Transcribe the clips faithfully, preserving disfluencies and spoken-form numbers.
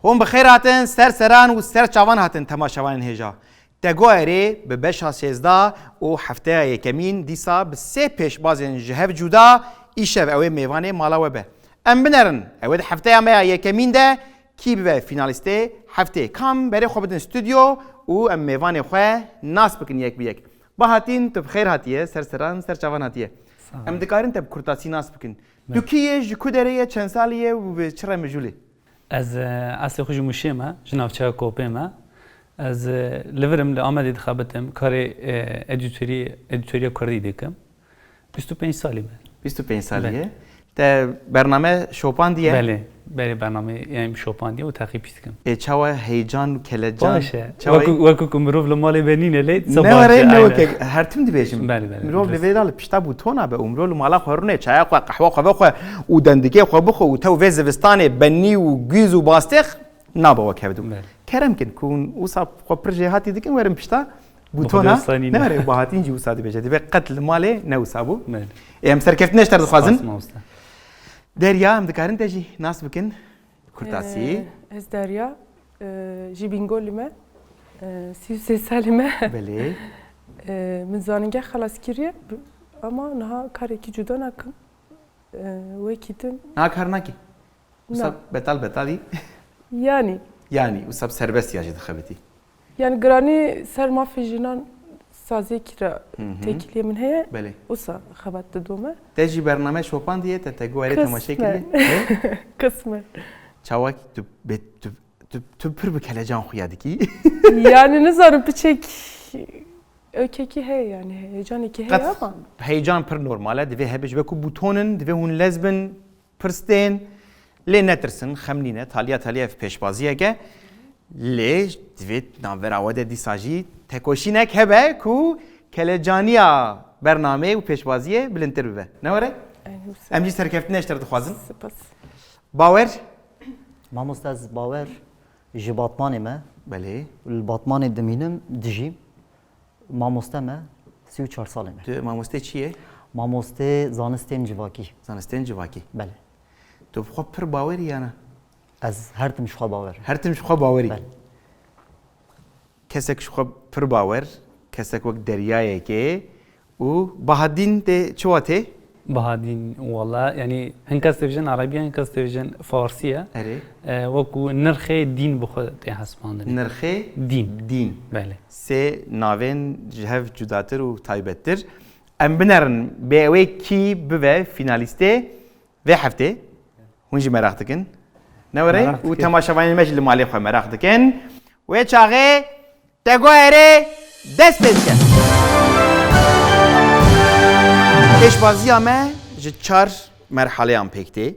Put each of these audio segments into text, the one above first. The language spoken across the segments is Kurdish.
Hûn bi xêr hatin, ser seran û ser çavan hatin temaşevanên hêja. Tegoerê bi beşa sêzdeh û hefteya yekemîn dîsa bi sê pêşbazên ji hev cuda îşev ew ê mêvanê mala we be. Em binerin, ew ê di hefteya me ya yekemîn de kî bibe fînalîstê heftê. Kam berê xwe bidin stûdyo û em mêvanê xwe nas bikin yek bi yek. Bahatîn, tu bi xêr hatiye, ser seran, ser çavan hatiye. Sağ ol. Em dikarin te bi kurtasî nas bikin. Tu kî yê, ji ku derê ye, çend salî ye û bi çi re mijûl î? Ez, e, eslê xwe ji Mûşê me, ji navçeya Kopê me. Ez, e, li vir im, li Amedê dixebitim, karê, e, edîtorî-, edîtoriya kurdî dikim. Bîst û pênc salî me. Bîst û pênc salî ye. Belê. Te bername şopandiye? Belê, belê bername, yani şopandiye û teqîb jî dikim. Ê, çawa heyecan û kelecan? Baş e. Çawa? Wekî, wekî ku mirov li malê be nîne lê, ne were, ne weke, her tim dibêjim. Belê, belê. Mirov li vê de li pişta bûtona be û mirov li mala xwe rûne, çaya xwe, qehwa xwe vexwe û dendikê xwe bixwe û tew vê zivistanê benî û gûz û bastêx nabe wek hevdû. Belê. Kerem kin, ku hûn wisa xwe pir jêhatî dikin, werin pişta bûtona. Ne were, Bahatîn jî wisa dibêje. Divê qet li malê ne wisa bû. Belê. Ê, em serkeftinê ji te dixwazin. Spas, mamoste. Derya, em dikarin te jî nas bikin? Kurtasî. Ee, ez Derya, e, ji Bîngolî me, e, sî û sê salî me. Belê. E, min zanîngeh xelas kiriye, ama niha karekî cuda nakim. E, wekî din. Niha kar nakî? Na. Wisa betal betalî? Yani. Yani, wisa bi serbestiya jî dixebitî? Yani giranî ser mafê jinan saziyekî re Hı hı. têkiliyê min heye. Belê. Wisa xebat didome. Te jî bername şopandiye, te, te guherê temaşe kiriye? He? Kısmen. Çawakî tu, be-, tu, tu, tu pir bi kelecan xuya dikî. Yani nizanim piçek ökekî heye yani, heyecanekî heye ama. Heyecan pir normal e, divê hebe ji ber ku bûtonin, divê hûn lez bin, pirs tên, lê netirsin, xem nîne, taliya taliya ev pêşbaziyek e. Lê divê navbera we de dîsa jî tekoşînek hebe ku kelecaniya bernameyê û pêşbaziyê bilindtir bibe. Ne were? Em jî serkeftinê ji te re dixwazin. Spas. Bawer? Mamoste, ez Bawer, ji Batmanê me. Belê. Li Batmanê dimînim, dijîm. Mamoste me, sî û çar salê me. Tu mamostê çi yê? Mamostê zanistên civakî. Zanistên civakî. Belê. Tu bi xwe pir bawerî yana? Ez her tim ji xwe bawer im. Her tim ji xwe bawerî. Belê. Kesek ji xwe pir bawer, kesek wek deryayekê û Bahadîn tê çi watê? Bahadîn, wala, yani hin kes dibêjin Erebî ye, hin kes dibêjin Farsî ye. Erê. E, wekî nirxê dîn bi xwe tê hesibandinê. Nirxê dîn. Dîn. Belê. Sê navên ji hev cudatir û taybettir. Em binerin bê ew ê kî bibe fînalîstê vê heftê. Hûn jî meraq dikin. Ne were? Meraq dikin. Û temaşevanên me jî li malê xwe meraq dikin. Wê çaxê Tegoerê dest pê dike. Pêşbaziya me ji çar merhaleyan pêk tê.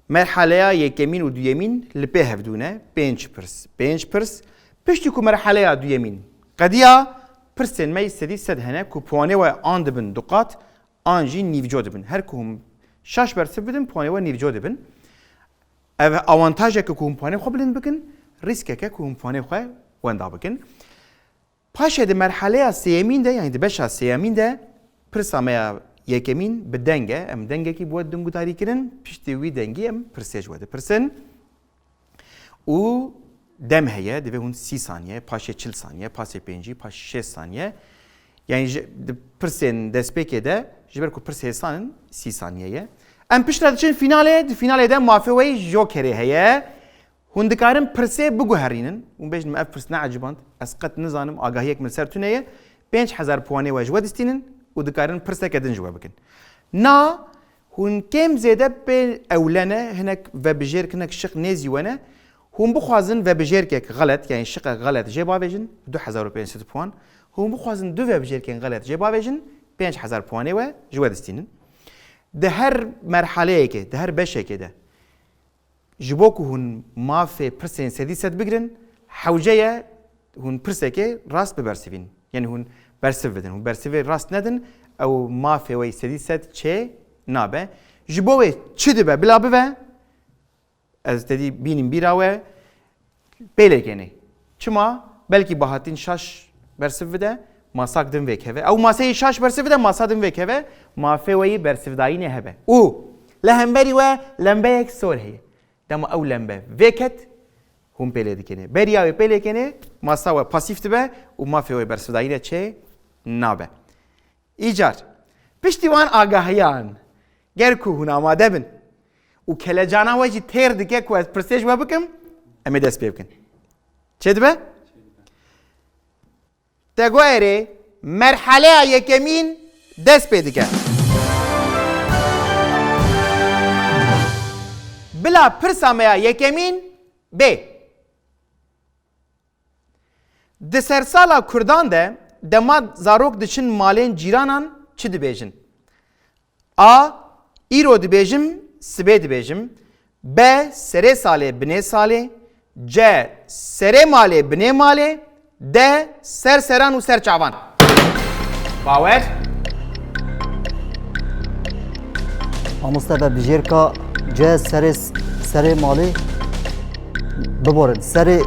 Merhaleya yekemîn û duyemîn li pê hevdû ne, pênc pirs, pênc pirs. Piştî ku merhaleya duyemîn qediya, pirsên me yî sedî sed hene ku puanê we an dibin du qat, an jî nîvco dibin. Her ku hûn şaş bersiv bidin, puanê we nîvco dibin. Ev awantajek e ku hûn puanê xwe bilind bikin, rîskek e ku hûn puanê xwe wenda bikin. Paşê di merhaleya sêyemîn de, yanî di beşa sêyemîn de, pirsa me ya yekemîn bi deng e. Em dengekî bi we din gudarî kirin, piştî wî dengî em pirsê ji we dipirsin. Û dem heye, divê hûn sî saniye, paşê çil saniye, paşê pêncî, paşê şêst saniye. Yanî ji, di pirsên destpêkê de, ji ber ku pirs hêsan in, sî saniye ye. Em piştre diçin fînalê, di fînalê de mafê we yî jokerê heye. Hûn dikarin pirsê biguherînin. Hûn bêjin, min ev pirs neeciband. Ez qet nizanim, agahiyek min ser tune ye. Pênc hezar puanê we ji we distînin û dikarin pirseke din ji we bikin. Na, hûn kêm zêde pê ewle ne, hinek vebijêrk, hinek şiq nêzî we ne. Hûn bixwazin vebijêrkek xelet, yanî şiqek xelet jê bavêjin, du hezar û pênc sed puan. Hûn bixwazin du vebijêrkên xelet jê bavêjin, pênc hezar puanê we ji we distînin. Di her merhaleyekê, di her beşekê de Ji bo ku hûn mafê pirsên sedî sed bigirin, hewce ye hûn pirsekê rast bibersivîn. Yanî hûn bersiv bidin. Hûn bersivê rast nedin, ew mafê we yî sedî sed çê nabe. Ji bo wê çi dibe, bila bibe, ez tedî bînim bîra we, pêlêkenê. Çima? Belkî Bahatîn şaş bersiv bide, masa din vêkeve. Ew maseyê şaş bersiv bide, masa din vêkeve, mafê we yî bersivdayînê hebe. Û li hemberî we lembeyek sor heye. Dema ew lembe vêket, hûn pêlê dikenê. Beriya wê pêlê kenê, masa we pasîf dibe û mafê wê bersivdayî re çê nabe. Îcar, piştî wan agahiyan, ger ku hûn amade bin û kelecana we jî têr dike ku ez pirsê ji we bikim, em ê dest pê bikin. Çê dibe? Te got erê, merheleya yekemîn dest pê dike. Bila pirsa me ya yekemîn bê. Di sersala Kurdan de dema zarok diçin malên cîranan çi dibêjin? A. Îro dibêjim, sibê dibêjim. B. Serê salê, binê salê. C. Serê malê, binê malê. D. Ser seran û ser çavan. Bawer. Mamoste, vebijêrka C serê, serê malê, biborin. Serê,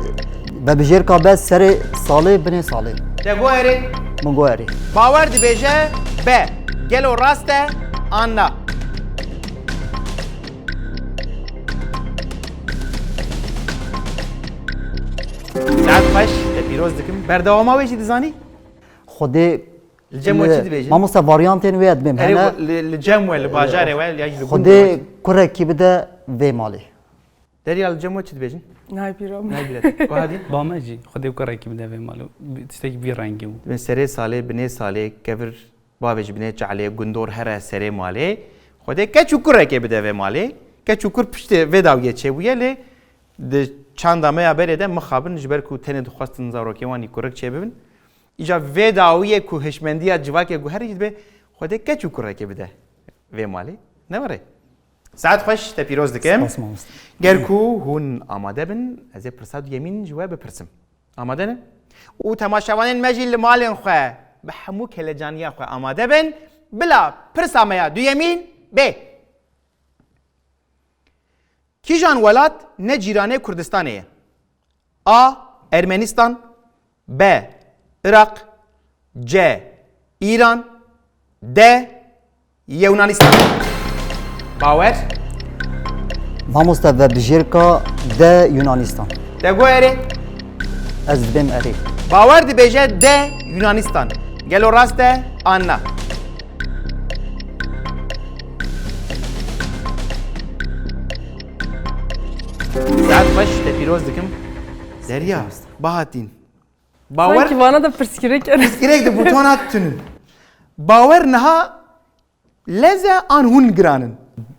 vebijêrka B serê salê, binê salê. Te got erê? Min got erê. Bawer dibêje B. Gelo rast e an na? Saet xweş, te pîroz dikim. Berdewama wê jî dizanî? Xwedê Li cem we li, çi dibêjin? Mamoste, varyantên wê ez dibêm. Erê, hene. Li, li cem we, li bajarê we, ya jî li gund we. Xwedê kurekî bide vê malê. Derya, li cem we çi dibêjin? Nayê pîra min. Nayê pîra. Ku hadî? Ba me jî, Xwedê kurekî bide vê malê. Bi-, tiştekî vî rengî bû. Dibên serê salê, binê salê, kevir bavê ji binê çalê, gundor here serê malê. Xwedê keç û kurekê bide vê malê. Keç û kur piştê vê dawiyê çêbûye, lê di çanda me ya berê de mixabin, ji ber ku tenê dixwestin zarokê wan î kurik çêbibin. Îca vê dawiyê ku hişmendiya civakê guherî dibe, Xwedê keç û kurekê bide vê malê. Ne were? Saet xweş, te pîroz dikim. Spas, mamoste. Ger ku hûn amade bin, ez ê pirsa duyemîn ji we bipirsim. Amade ne? Û temaşevanên me jî li malên xwe bi hemû kelecaniya xwe amade bin. Bila pirsa me ya duyemîn bê. Kîjan welat ne cîranê Kurdistanê ye? A. Ermenistan. B. Iraq. C. Îran. D. Yewnanistan. Bawer. Mamoste, vebijêrka D Yunanistan. Te got erê? Ez dibêm erê. Bawer dibêje D Yunanistan. Gelo rast e an na? Saet xweş, te pîroz dikim. Derya, bahatîn. Bawer. Sankî vana da pirsgirêk. Pirsgirêk di botona tune. Bawer niha lez e an hûn giran in?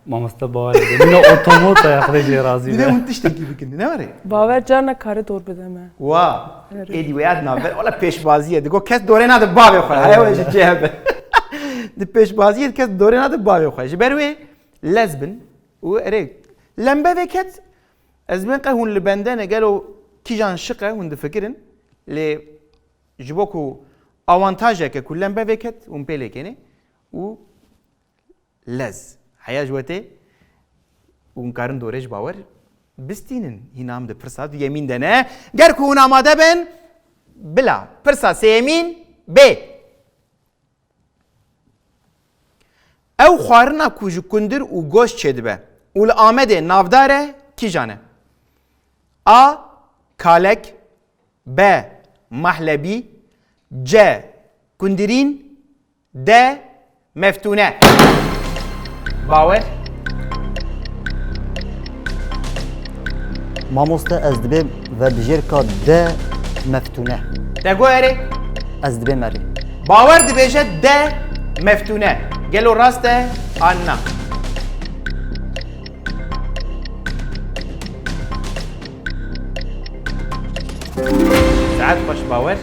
Mamoste, bawer e. Min otomot e, Xwedê jê razî be. Divê hûn tiştekî bikin, ne were? Bawer carna kare dor bide me. Wa. Erê. Êdî wê hat navber. Wala pêşbazî ye. Digo kes dorê nade bavê xwe. Haya we ji cê hebe. Di pêşbazî ye kes dorê nade bavê xwe. Ji ber wê lez bin. Û erê, lembe vê ket, ez bên qe hûn li bende ne, gelo kîjan şiq e hûn difikirin, lê ji bo ku awantajeke ku lembe vê ket, hûn pê lê kênê û lez. Heya ji we tê û hûn karin dorê ji bawer bistînin. Hîna em di pirsa duyemîn de ne. Ger ku hûn amade bin, bila pirsa sêyemîn bê. Ew xwarina ku ji kundir û goşt çêdibe û li Amedê navdar e, kîjan e? A. Kalek. B. Mahlebî. C. Kundirîn. D. Meftûne. Bawer. Mamoste, ez dibêm vebijêrka D Meftûne. Te got erê? Ez dibêm erê. Bawer dibêje D Meftûne. Gelo rast e an na? Saet xweş Bawer.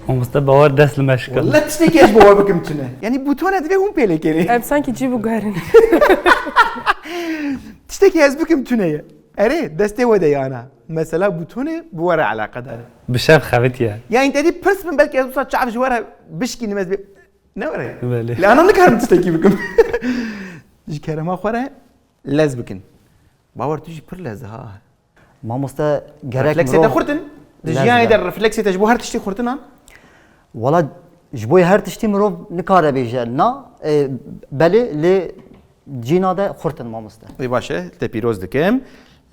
Mamoste, Bawer dest li me şikand. Wele tiştekî ez ji bo we bikim tune. Yanî bûtone divê hûn pê lê kênê. Em sankî cî biguherin. Tiştekî ez bikim tune ye. Erê, destê we de yana. Mesela bûtone bi we re eleqedar e. Bi şev xevitiye. Yanî te dî pirs bin, belkî ez wisa çav ji we re bişkînim ez bê. Ne were? Belê. Lê ana nikarim tiştekî bikim. Ji kerema xwe re lez bikin. Bawer tu jî pir lez ha. Mamoste, gerek refleksê te mirov xurt in? Di lez jiyanê be. De refleksê te ji bo her tiştî xurt in an? Wala ji bo her tiştî mirov nikare bêje na, e, belê lê cîna de xurt in mamoste. Ê baş e, te pîroz dikim.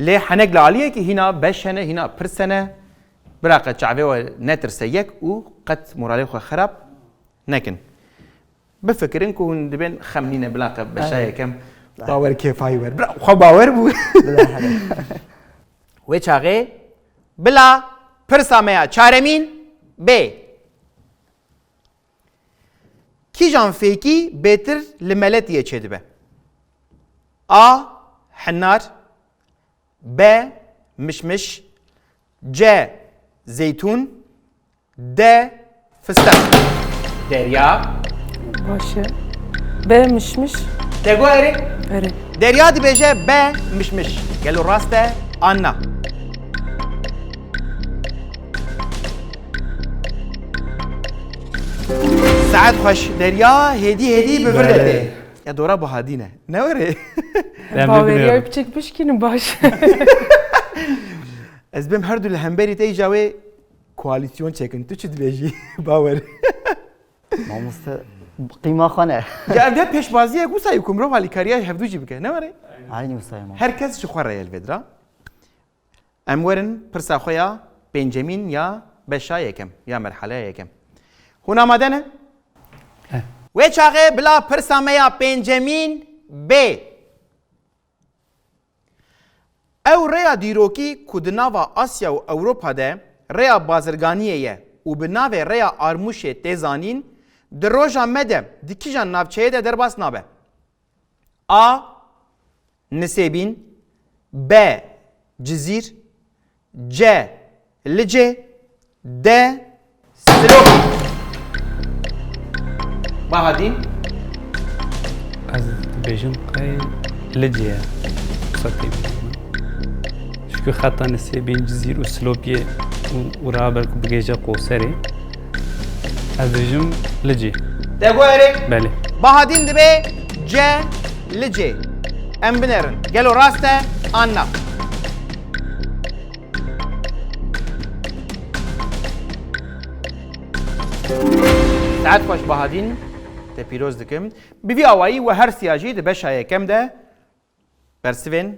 Lê henek li aliyekî hîna beş hene, hîna pirs hene. Biraqe çavê we netirse yek û qet moralê xwe xerab nekin. Bifikirin ku hûn dibên xem nîne, bila qe beşa Aynen. yekem bawer kêfayî wer. Bira xwe bawer bû. Bila hele. Wê çaxê bila pirsa me ya çaremîn bê. Kîjan fêkî bêtir li meletiyê çêdibe? A. Hinar. B. Mişmiş. C. Zeytûn. D. Fisteq. Derya. Baş e. B mişmiş. Te got erê? Erê. Derya dibêje B mişmiş. Gelo rast e an na? Saet xweş Derya, hêdî hêdî bi vir de tê. Ya dora Bahadîn e. Ne were? Baweriya piçek bişkînin baş. Ez bêm her du li hemberî te îca wê koalîsyon çekin. Tu çi dibêjî? Bawer. Mamoste, qîma xwe ne. Ya ev de pêşbaziyek wisa ye ku mirov alîkariya hevdû jî bike. Ne were? Aynî wisa ye, mamoste. Her kes ji xwe re ye li vê dira. Em werin pirsa xwe ya pêncemîn ya beşa yekem, ya merhaleya yekem. Hûn amade ne? Heh. Wê çaxê bila pirsa me ya pêncemîn bê. Ew rêya dîrokî ku di nava Asya û Ewropa de rêya bazirganiyê ye û bi navê rêya Armûşê tê zanîn, di roja me de di kîjan navçeyê de derbas nabe? A. Nisêbîn. B. Cizîr. C. Licê. D. Silopî. Bahadîn. Ez dibêjim qey Licê ye. Wisa tê bîra min. Çunku xeta Nisêbîn, Cizîr û Silopiyê û, û raya belku bigêje Qoserê. Ez dibêjim Licê. Te got erê? Belê. Bahadîn dibê C. Licê. Em binerin. Gelo rast e an na? Saet xweş Bahadîn. Te pîroz dikim. Bi vî awayî we her siya jî di beşa yekem de bersivên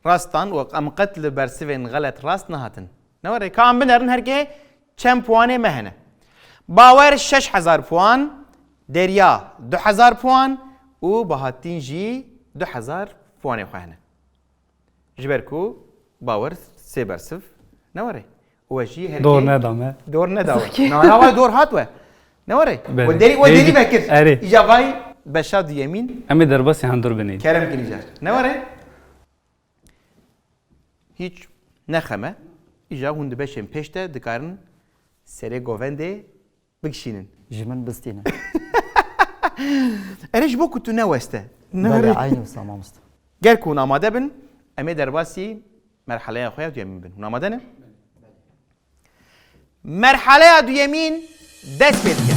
rast dan û em qet li bersivên xelet rast nehatin. Ne were, ka em binerin herkê çend puanê me hene. Bawer şeş hezar puan, Derya du hezar puan û Bahattin jî du hezar puanê xwe hene. Ji ber ku Bawer sê bersiv ne were. Û we jî herkê Dor neda me. Dor neda we. Zokî. Na, na, we dor hat we. Ne were? Belê. We derî, we Êdî. derî vekir. Erê. Îca vay beşa duyemîn. Em ê derbasî hundir bin êdî. Kerem kin îcar. Ne were? Hiç nexeme. Îca hûn di beşên pêş de dikarin serê govendê bikişînin. Ji min bistîne. Erê, ji bo ku tu neweste. Ne Belê, were? Aynî wisa mamoste. Ger ku hûn amade bin, em ê derbasî merhaleya xwe ya duyemîn bin. Hûn amade ne? Merhaleya duyemîn dest pê dike.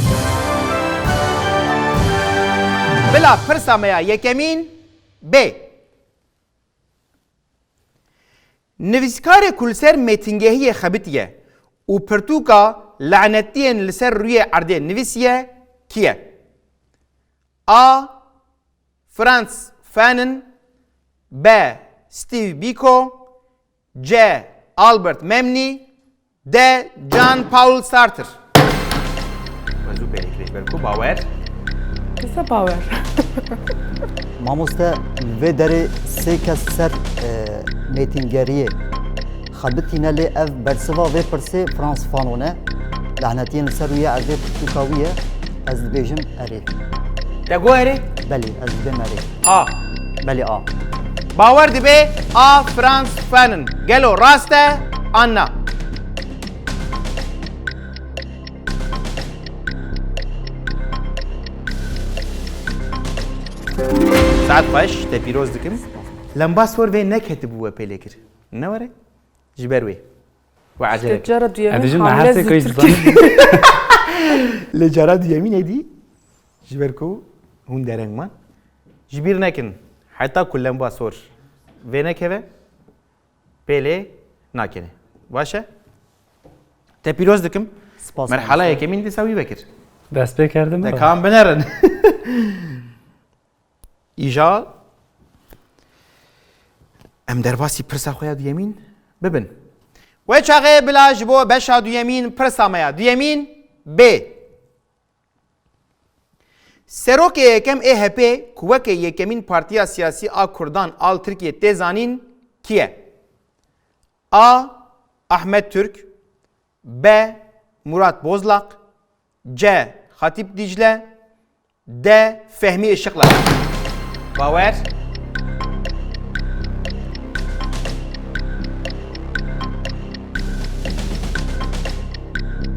Bila pirsa me ya yekemîn bê. Nivîskarê ku li ser mêtingehiyê xebitiye û pirtûka Lanetiyên li ser rûyê erdê nivîsiye kî ye? A. Frantz Fanon. B. Steve Biko. C. Albert Memmi. D. Jean-Paul Sartre. We zû pêlê kirê ji ber ku Bawer. Disa Bawer. Mamoste, vê derê sê kes ser, e, mêtingeriyê xebitîne, lê ev bersiva vê pirsê Frantz Fanon e. Lanetiyên li ser wî ye, ev vê pirtûka wî ye. Ez dibêjim erê. Te got erê? Belê, ez dibêm erê. A. Belê, A. Bawer dibe A. Frantz Fanon. Gelo rast e an na? Saet xweş, te pîroz dikim. Lemba sor vê neketibû we pêlê kir. Ne were? Ji ber wê. We acele kir. Cara duyemîn Em dijî hamile mehersê zû koyî Tirkî. Lê cara duyemîn êdî ji ber ku hûn dereng man. Ji bîr nekin, heta ku lemba sor vê nekeve, pêlê nakene. Baş e? Te pîroz dikim. Spas, Merhala mamoste. Yekemîn dîsa wî vekir. Dest pê kerdin mi? Te kam binerin. Îja Em derbasî pirsa xwe ya duyemîn bibin. Wê çaxê bila ji bo beşa duyemîn pirsa me ya duyemîn bê. Serokê yekem ê H P ku weke yekemîn partiya siyasî a Kurdan a li Tirkiyê tê zanîn kî ye? A. Ahmet Türk. B. Murat Bozlak. C. Hatip Dicle. D. Fehmi Işıklar. Bawer.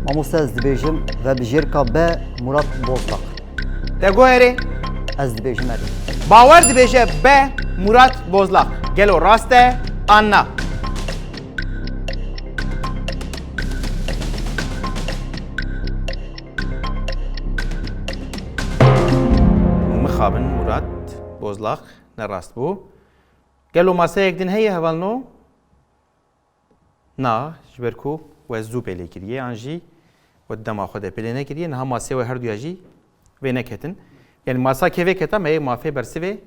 Mamoste ez dibêjim vebijêrka B Murat Bozlak. Te got erê? Ez dibêjim erê. Bawer dibêje B Murat Bozlak. Gelo rast e an na? Mixabin Murat Bozlak ne rast bû. Gelo maseyek din heye hevalno? Na, ji ber ku we zû pêlê kiriye, an jî we di dema xwe de pêlê nekiriye, niha masê we herduya jî vê neketin. Yanî masa kê vê keta me yê mafê bersivê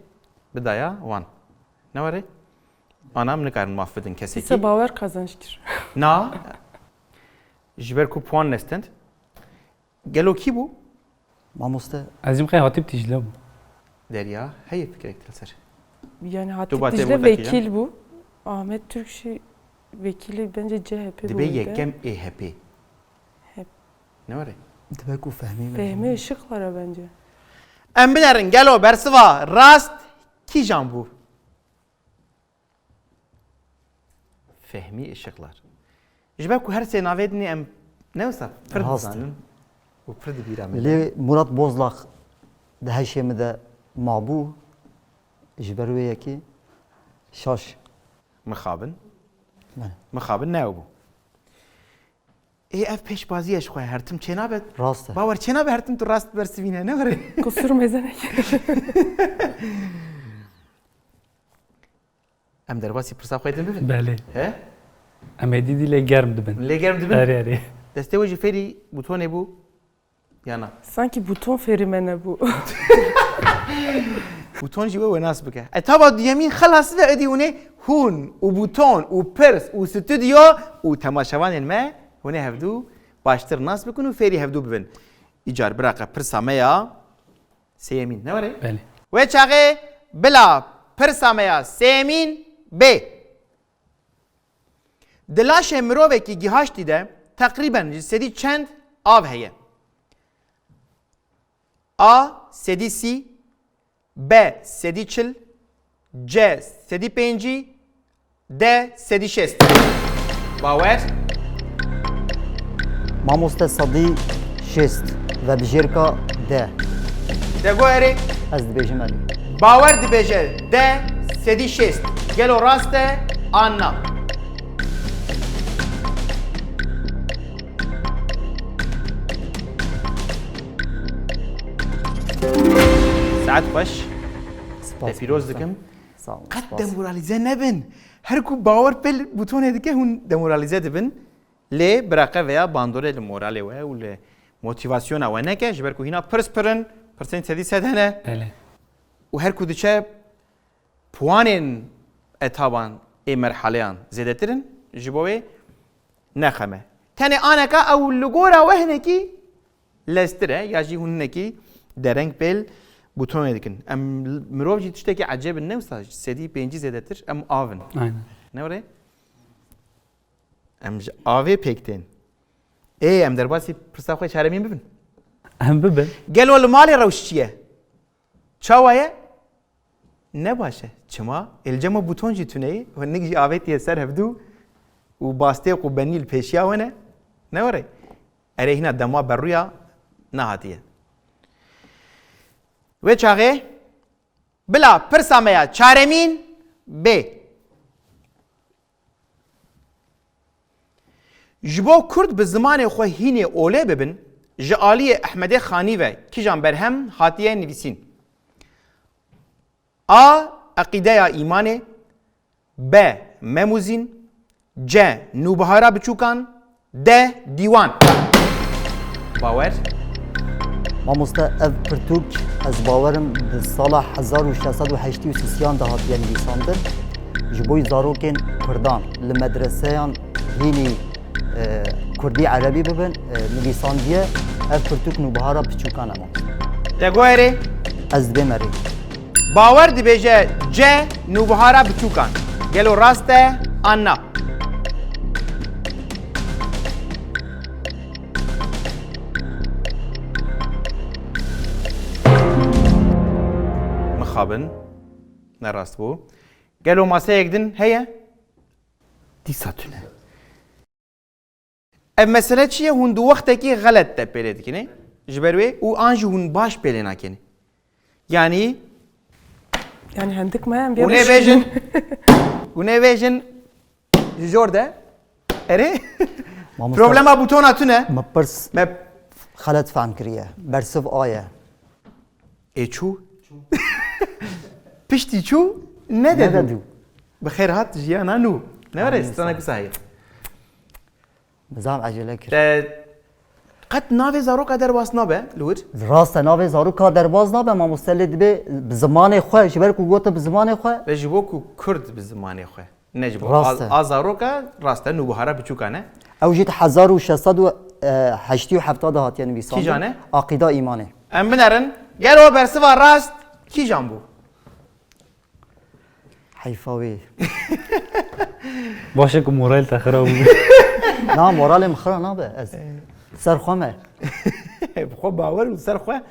bidaya wan. Ne were? Ana em nikarin maf bidin kesekî. Dîsa Bawer kazanç kir. Na, ji ber ku puan nestend. Gelo kî bû? Mamoste. Ez jî mixê Hatîp Tîcle bû. Derya, heye fikrek te li ser? Yani Hatîp Tîcle vekîl bû. Ahmet Türk jî vekîlê bence C H P bû. Dibe yekem ê H P. Hep. Ne were? Dibe ku Fehmî. Fehmî Işıklara bence. Em binerin gelo bersiva rast kîjan bû? Fehmî Işıklar. Ji ber ku her sê navê dinê em ne wisa pir dizanin û pir di bîra me. Lê Murat Bozlak di heşê min de mabû, ji ber wê yekê şaş. Mixabin. Mixabin ne ew bû. Ê ev pêşbazî ye ji xwe hertim çênabe. Rast e. Bawer çênabe hertim tu rast bersivîne ne were. Kusur mêze neke. Em derbasî pirsa xwe din bibin? Belê. He? Em êdî dî lê germ dibin. Lê germ dibin? Erê erê. Destê we jî fêrî butonê bû? Ya na? Sankî buton fêrî me nebû. Buton jî we wenas bike. Etaba duyemîn xelas ve êdî hûnê hûn û buton û pirs û stûdyo û temaşevanên me hûnê hevdû baştir nas bikin û fêrî hevdû bibin. Îcar biraqe pirsa me ya Sêyemîn, ne were? Belê. Wê çaxê bila pirsa me ya sêyemîn bê. Di laşê mirovekî gihaştî de teqrîben ji sedî çend av heye? A sedî sî, B sedî çil, C sedî pêncî, D sedî şêst. Bawer. Mamoste sedî şêst vebijêrka D. Te got erê? Ez dibêjim erê. Bawer dibêje D sedî şêst. Gelo rast e an na? Saet xweş. Te pîroz dikim. Sağ olun. Qet demoralize nebin. Her ku Bawer pêl butonê dike hûn demoralize dibin. Lê biraqe veya bandorê li moralê we û li motivasyona we neke, ji ber ku hîna pirs pir in, pirsên sedî sed hene. Belê. Û her ku diçe puanên etaban ê merhaleyan zêdetir in, ji bo wê nexeme. Tenê aneka ew li gora we hinekî leztir e ya jî hûn hinekî dereng pêl butonê dikin. Em mirov jî tiştekî ecêb in, ne wisa sedî pêncî zêdetir em av in. Aynen. Ne were? Em ji avê pêk tên. Ê, em derbasî pirsa xwe çaremîn bibin. Em bibin. Gelo li malê rewş çi ye? Çawa ye? Ne baş e. Çima? Ê li cem we buton jî tune ye. Hinek jî avêtiye ser hevdû û bastêq û benî li pêşiya we ne. Ne were. Erê hîna dema berûya nehatiye. Wê çaxê bila pirsa me ya çaremîn bê. Ji bo Kurd bi zimanê xwe hînê olê bibin, ji aliyê Ehmedê Xanî ve kîjan berhem hatiye nivîsîn? A. Eqîdeya îmanê. B. Mem û Zîn. C. Nûbihara biçûkan. D. Dîwan. Bawer. Mamoste, ev pirtûk ez bawerim di sala hezar û şeş sed û heştê û sisiyan de hatiye nivîsandin. Ji bo zarokên Kurdan li medreseyan hînî, e, Kurdî Erebî bibin, e, nivîsandiye, ev pirtûk Nûbihara Piçûkan e. Te got erê? Ez dibêm erê. Bawer dibêje C, Nûbihara Biçûkan. Gelo rast e an na? Mixabin. Ne rast bû. Gelo maseyek din heye? Dîsa tune. Ev mesele çi ye? Hûn di wextekî xelet de pêlê dikin, ê? Ji ber wê û an jî hûn baş pêlê nakin. Yanî Yani hendik me em hûn ê bêjin, hûn ê bêjin ji jor de. Erê? Mamoste, problema butona tune. Me pirs Me xelet fehm kiriye. Bersiv a ye. Ê çû? Piştî çû, ne de Ne de dû. dû. Bi xêr hat jiyana nû. Ne were Amîn, strana sağ ol. Kusa heye. Nizam ecele kir. Te qet navê zaroka derbas nabe li wir? Rast e, navê zaroka derbas nabe, mamoste, lê dibe bi zimanê xwe, ji ber ku gote bi zimanê xwe. Ve ji bo ku Kurd bi zimanê xwe. Ne ji bo Rast a, e. a zaroka, rast e, Nûbihara Biçûkan e. Ew jî di hezar û şeş sed û heştê û heft de hatiye nivîsandin. Kîjan e? Aqîda Îmanê. Em binerin, gelo bersiva rast kîjan bû? Heyfa wê. Baş e ku moral te xira bû. Na, moralê min xira nabe. Ez ser xwe me. Bi xwe bawer û ser xwe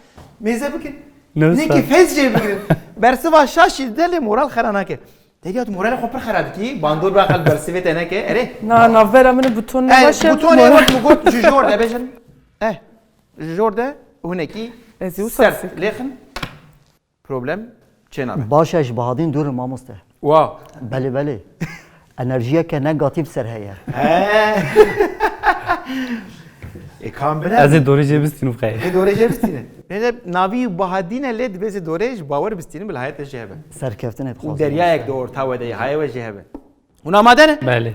mêze bikin. Ne Neke ser. fez jê bigirin. Bersiva şaş jî de lê moral xera nake. Derya, tu moralê xwe pir xera dikî. Bandor bira xelk bersivê te neke. Erê. Na, navbera min û buton E, nebaş e. Butonê Moral. wek min got ji jor de bêjin. Eh, ji jor de hunekî Ez ê wisa sert sek. lêxin. Problem çênabe. Baş e, ji Bahadîn dûr in, mamoste. Wa. Belê, belê. Enerjiyeke negatîf ser heye. He. E, kam bile. Ez ê dorê jê bistînim xeyr. Ê dorê jê bistîne. Nede navî Bahadîn e, lê dibê zê dorê ji bawer bistînim, bila hayete jê hebe. Serkeftinê dixwazim. Û deryayek de orta we de ye, haye we jê hebe. Hûn amade ne? Belê.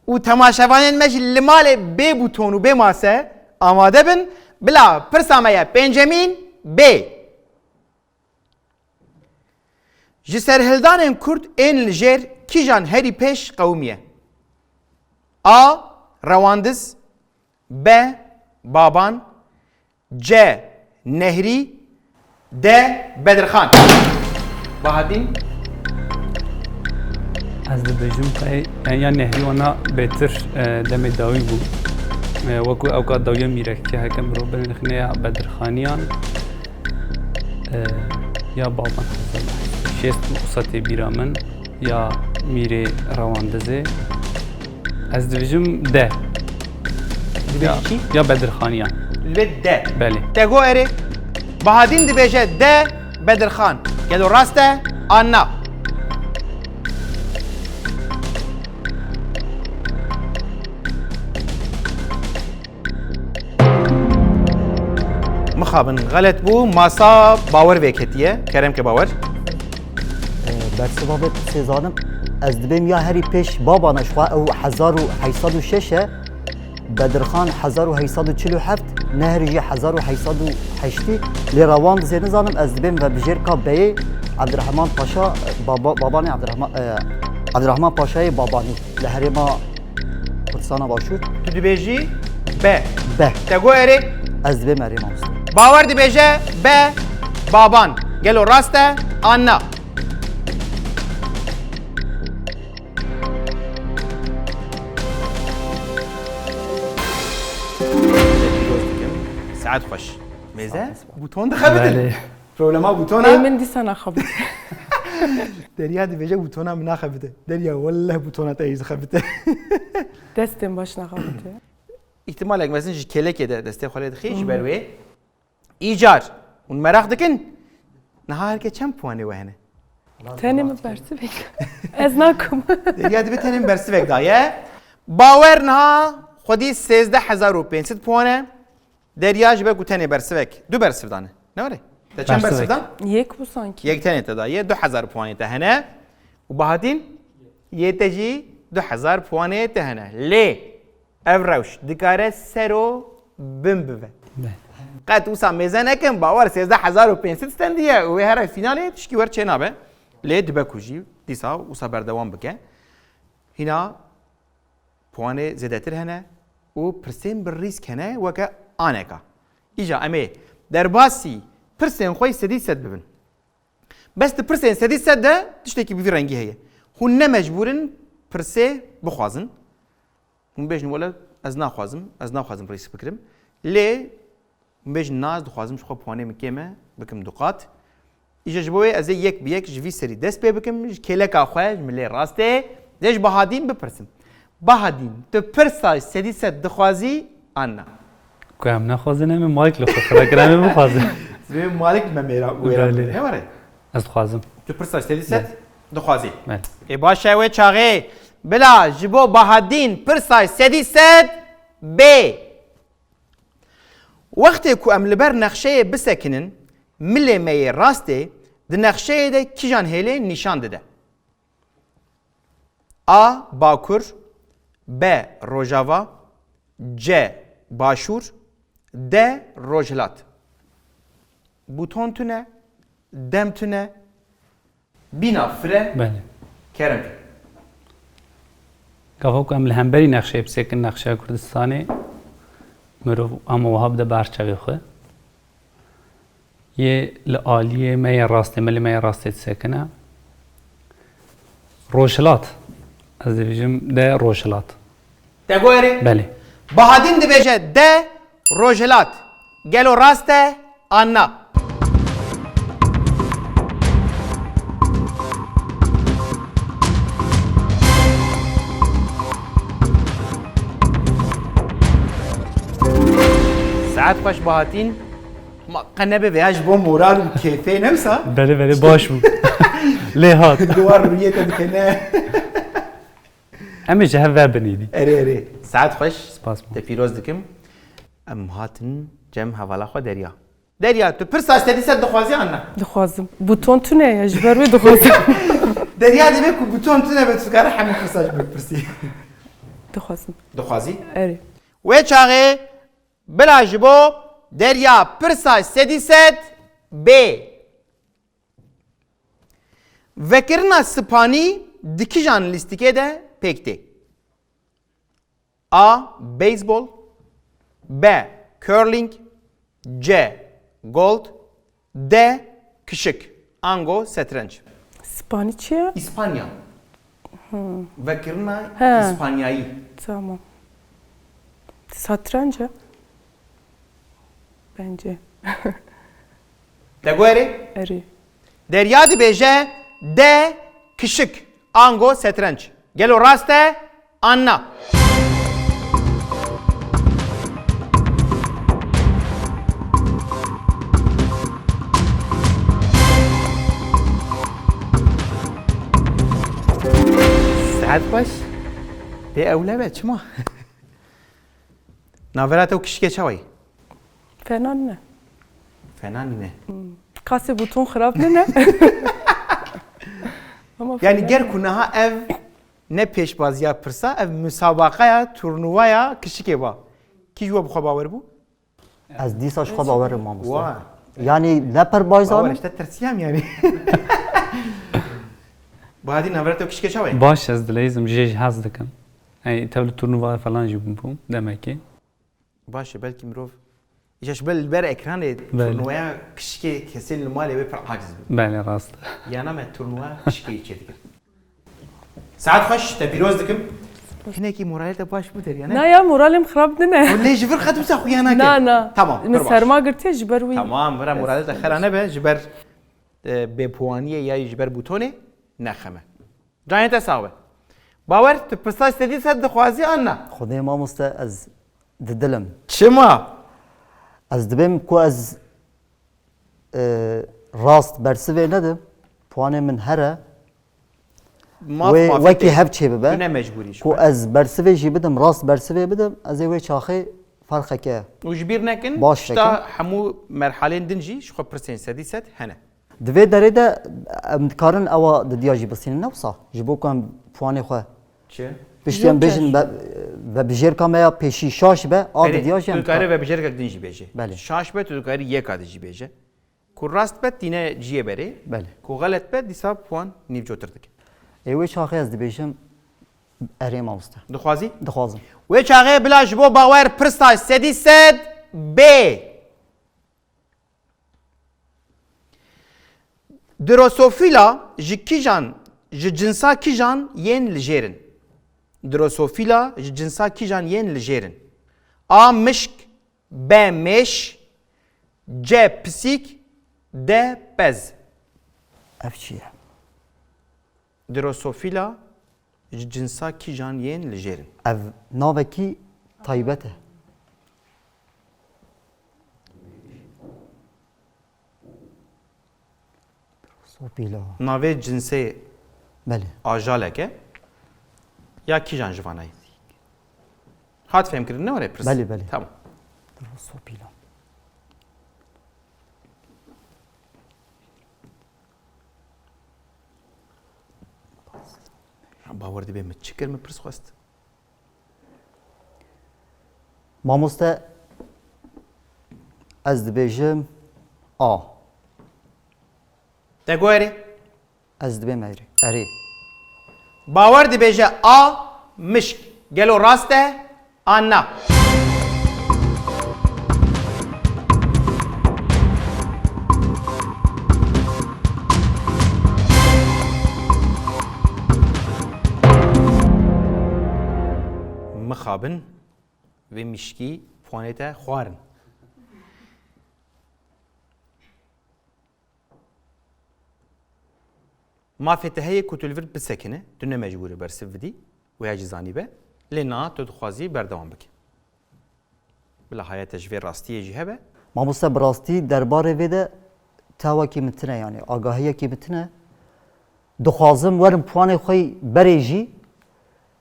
Û temaşevanên me jî li malê bê buton û bê mase amade bin, bila pirsa me ye pêncemîn bê. Ji serhildanên Kurd ên li jêr kîjan herî pêş qewimiye? A. Rewandiz. B. Baban. C. Nehrî. D. Bedirxan. Bahadîn. Ez dibêjim, qey, yani ya Nehrî wana bêtir, e, demê dawî bû. E, wekû ewka dawiya mîrekçiya heke mirov binirxine ya Bedirxaniyan. E, ya Baban Hezar. Şêst û sed tê bîra min, ya Mîrê Rewandizê. Ez dibêjim D. Dibêjî Ya, çi? ya Bedirxaniyan. Dibê D. Belê. Te got erê. Bahadîn dibêje D. Bedirxan. Gelo rast e an na? Mixabin, xelet bû, masa Bawer vêketiye. Kerem ke Bawer. Ee, bersiva vê pirsê zanim, ez dibêm ya herî pêş Babana, ji xwe ew hezar û heyt sed û şeş e, Bedirxan hezar û heyt sed û çil û heft, Nehrî jî hezar û heyt sed û heştî, lê Rewandizê nizanim, ez dibêm vebijêrka beyê Ebdirehman Paşa, baba, babanê Ebdirehman, e, Ebdirehman Paşayê Babanî. Li herêma Kurdistana Başûr. Tu dibêjî B. B. Te got erê? Ez dibêm erê, mamoste. Bawer dibêje B. Baban. Gelo rast e an na? Saet xweş. Mêze? Saet xweş. Buton dixebitin. Belê. Problema butona. Ê min dîsa naxebite. Derya dibêje butona min naxebite. Derya, welleh butona te yî dixebite. Destên baş naxebite. Îhtimalek mezin ji kêlekê de destê xwe lê dixî, ji ber wê. Îcar. Hûn meraq dikin? Niha herke çend puanê we hene? Tenê min bersivek. Ez nakim. Derya dibê tenê min bersivek daye. Bawer niha xwedî sêzdeh hezar û pênc sed puan e. Derya ji ber ku tenê bersivek, du bersiv dane. Ne were? Te çend Bersivek. bersiv dan? Yek bû sanki. Yek tenê te daye, du hezar puanê te hene. Û Bahatîn, yê te jî du hezar puanê te hene. Lê ev rewş dikare ser û bin bibe. Be. Qet wisa mêze nekin, Bawer sêzdeh hezar û pênc sed stendiye û wê here fînalê tişkî wer çênabe. Lê dibe ku jî Dîsa wisa berdewam bike. Hîna puanê zêdetir hene û pirsên bi rîsk hene weke aneka. Îja em ê derbasî pirsên xwe yî sedî sed bibin. Bes di pirsên sedî sed de tiştekî bi vî rengî heye. Hûn ne mecbûr in pirsê bixwazin. Hûn bêjin wele ez naxwazim, ez naxwazim rîsk bikirim. Lê hûn bêjin na ez dixwazim ji xwe puanê min kêm e, bikim du qat. Îja ji bo wê ez ê yek bi yek ji vî serî dest pê bikim, ji kêleka xwe, ji milê rastê, dê ji Bahadîn bipirsim. Bahadîn, tu pirsa sedî sed dixwazî an na? Ku em nexwazin, em ê malik li xwe xira kirin, em ê bixwazin. Divê malik me mêra wêra Belê. Ne were? Ez dixwazim. Tu pirsa sedî sed Belê. Dixwazî. Belê. Ê baş e wê çaxê. Bila ji bo Bahadîn pirsa sedî sed bê. Wextê ku em li ber nexşeyê bisekinin, milê me yê rastê di nexşeyê de kîjan hêlê nîşan dide? A. Bakur. B. Rojava. C. Başûr. D. Rojhilat. Buton tune, dem tune, bîna fire, Belê. Kerem ke. Gava ku em li hemberî nexşeyê bisekin nexşeya Kurdistanê, mirov ama wiha bide ber çavê xwe. Yê li aliyê me yê rastê, milê me yê rastê disekine. Rojhilat. Ez dibêjim de Rojhilat. Te got erê? Belê. Bahadîn dibêje de Rojhilat. Gelo rast e an na? Saet xweş Bahatîn. Ma qe nebe veya ji bo moral û kêfê ne wisa? Belê, belê, baş bû. Lê hat. Duwar rûyê te dikene. Em ê ji hev ve binî dî. Erê, erê. Saet xweş. Spas, ma. Te pîroz dikim. Em hatin cem hevala xwe Derya. Derya, tu pirsa sedî sed dixwazî an na? Dixwazim. Buton tune ye, ji ber wê dixwazim. Derya dibê ku buton tune be, tu dikare hemû pirsa ji min bipirsî. Dixwazim. Dixwazî? Erê. Wê çaxê bila ji bo Derya pirsa sedî sed bê. Vekirina spanî di kijan lîstikê de pêk tê? A. Beyzbol. B. Curling. C. Gold. D. Kişik. Ango setrenç. Spanî çi ye? İspanya. Vekirina He. İspanyayî. Tamam. Satranç e. Bence. Te got erê? Erê. Derya dibêje D. Kişik. Ango setrenç. Gelo rast e? An na? Saet xweş. Dê ewle be, çima? Navbera te û kişikê çawa yî? Fena nîne. Fena nîne. Qasê bûton xirab nîne. Ama Yani fena ger nîne. Ku niha ev ne pêşbaziya pirsa, ev musabaqaya, turnuvaya kişikê ba. Kî ji we bi xwe bawer bû? Ez dîsa ji xwe bawer im, mamoste. Wa. Yani ne per baş zanim. Bawer işte tirsiyam yani. Bahadîn, navbera te û kişikê çawa ye? Baş, ez dileyizim, jê jî hez dikim. Ey, tev li turnuva falan jî bûm, demekî. Baş e, belkî mirov îja ji ber, li ber ekranê Belê. Turnuvaya kişikê kesên li malê wê pir aciz bibin. Belê, rast. Yana me turnuva kişikê çêdikir. Saet xweş, te pîroz dikim. Hinekî moralê te baş bû Derya, ne? Na ya, moralê min xirab nîne. Lê ji vir xet wisa xuya nake. Na, na. Tamam, Min pir baş. Serma girtiye ji ber wî. Tamam, vira moralê te xera nebe, ji ber, e, bêpuwaniyê ya ji ber bûtonê nexeme. Canê te sax be. Bawer, tu pirsa sedî sed dixwazî an na? Xwedê mamoste, ez di dilim. Çima? Ez dibêm ku ez, e, rast bersivê nedim. Puanê min here. Maf Wê mafê wekî tê. Hev çê bibe. Tu ne mecbûrî ji Ku xwe. Ez bersivê jî bidim, rast bersivê bidim, ez ê wê çaxê ferqeke Û ji bîr nekin, baş tişta vekim. Hemû merhalên din jî ji xwe pirsên sedî sed hene. Di vê derê de em dikarin ewa didiya jî bisînin, ne wisa? Ji bo ku em puanê xwe Çi? piştî em Yok, bêjin çi? Ve, vebijêrka me ya pêşî şaş be, a Erê, didiya jî tu em dikarî dikar- vebijêrkek din jî bêjî. Belê. Şaş be, tu dikarî yeka din jî bêje. Ku rast be tîne ciyê berê. Belê. Ku xelet be dîsa puan nîvcotir dike. Ê wê çaxê ez dibêjim erê mamoste. Dixwazî? Dixwazim. Wê çaxê bila ji bo Bawer pirsa sedî sed bê. Drosofîla ji kîjan, ji cinsa kîjan yên li jêr in? Drosofîla ji cinsa kîjan yên li jêr in? A mişk, B mêş, C pisîk, D pez. Ev çi ye? Drosofîla ji cinsa kîjan yên li jêr in? Ev navekî taybet e. Sopîla. Navê cinsê Belê. Ajalek e. Ya kîjan ji vanayê? Hat fêmkirin ne were pirs? Belê, belê. Tamam. Sopîla. Bawer dibe min çi kir, min pirs xwest. Mamoste, ez dibêjim A. Te got erê? Ez dibêm erê. Erê. Bawer dibêje A mişk. Gelo rast e an na? Mixabin vê mişkî puanê te xwarin. Mafê te heye ku tu li vir bisekine, tu ne mecbûr î bersiv bidî, wê jî zanîbe, lê niha tu dixwazî berdewam bike. Bila haya te ji vê rastiyê jî hebe. Mamoste, bi rastî derbarê vê de tewekî min tine, yanî agahiyekî min tine. Dixwazim werim puanê xwe yî berê jî,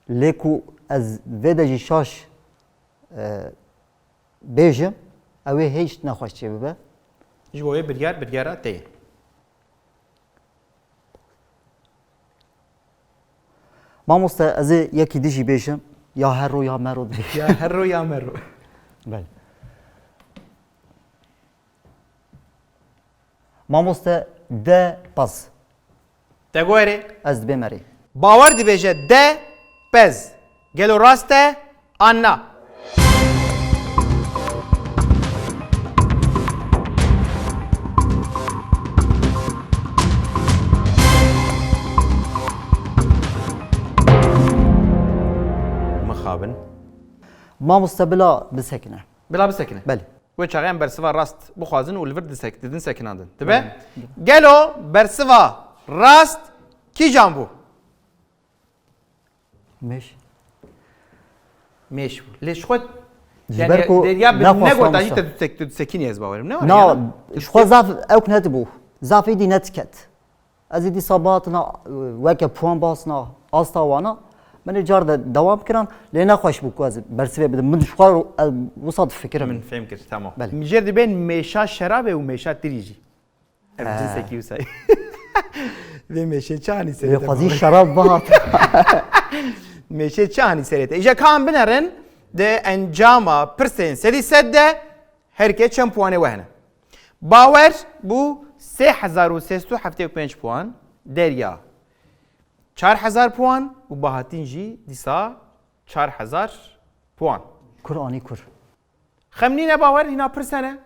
lê ku ez vê de jî şaş, e, bêjim, ew ê hêj nexweş çêbibe. Ji bo wê biryar, biryara te ye. Mamoste, ez ê yekî dijî bêjim, ya herro ya mero dibê. Ya herro ya mero. Belê. Mamoste, D pez. Te got erê? Ez dibêm erê. Bawer dibêje D pez. Gelo rast e an na? Mixabin. Mamoste, bila bisekine. Bila bisekine. Belê. Wê çaxê em bersiva rast bixwazin û li vir disek-, didin sekinandin. Dibe? Gelo bersiva rast kîjan bû? Mêş. Mêş bû. Lê ji xwe Ji ber ku derya bi nexwastan negota jî wisa. Te tu sek-, tu disekînî, ez bawerim. Ne var Na, ya? ji xwe zaf ewk nedibû. Zaf êdî nediket. Ez ê dîsa bihatina, e, weke puan basna, asta wana. Min ê car de dewam kiran, lê nexweş bû ku ez bersivê bidim. Min ji xwe, e, wisa difikirim. Min fêm kir, tamam. Belê. Min jêr dibên mêşa şerabê û mêşa tirî jî. Ev He. cinsek wisa. Vê mêşê çi anî Wê serê te xwezî bawer? Şerab bihat. Mêşê çi anî serê te? Îja ka em binerin, di encama pirsên sedî sed de her kê çend puanê we hene? Bawer bû sê hezar û sê sed û heftê û pênc puan, Derya çar hezar puan û Bahatîn jî dîsa çar hezar puan. Kur anî kur. Xem nîne Bawer, hîna pirs hene.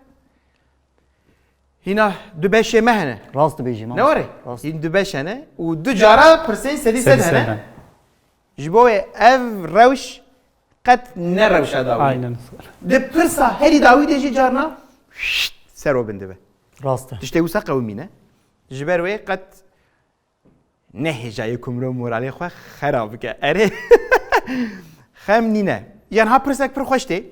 Hîna du beşê me hene. Rast dibêjî, Ne were? Rast. Hîn du beş hene û du cara pirsên sedî sed hene. Ji bo wê ev rewş qet ne rewşa dawî. Aynen. Di pirsa herî dawî de jî carna şşt, ser o bin dibe. Rast e. Tiştê wisa qewimîne. Ji ber wê qet nehêjayê ku mirov moralê xwe xera bike. Erê. Xem nîne. Yan ha pirsek pir xweş tê.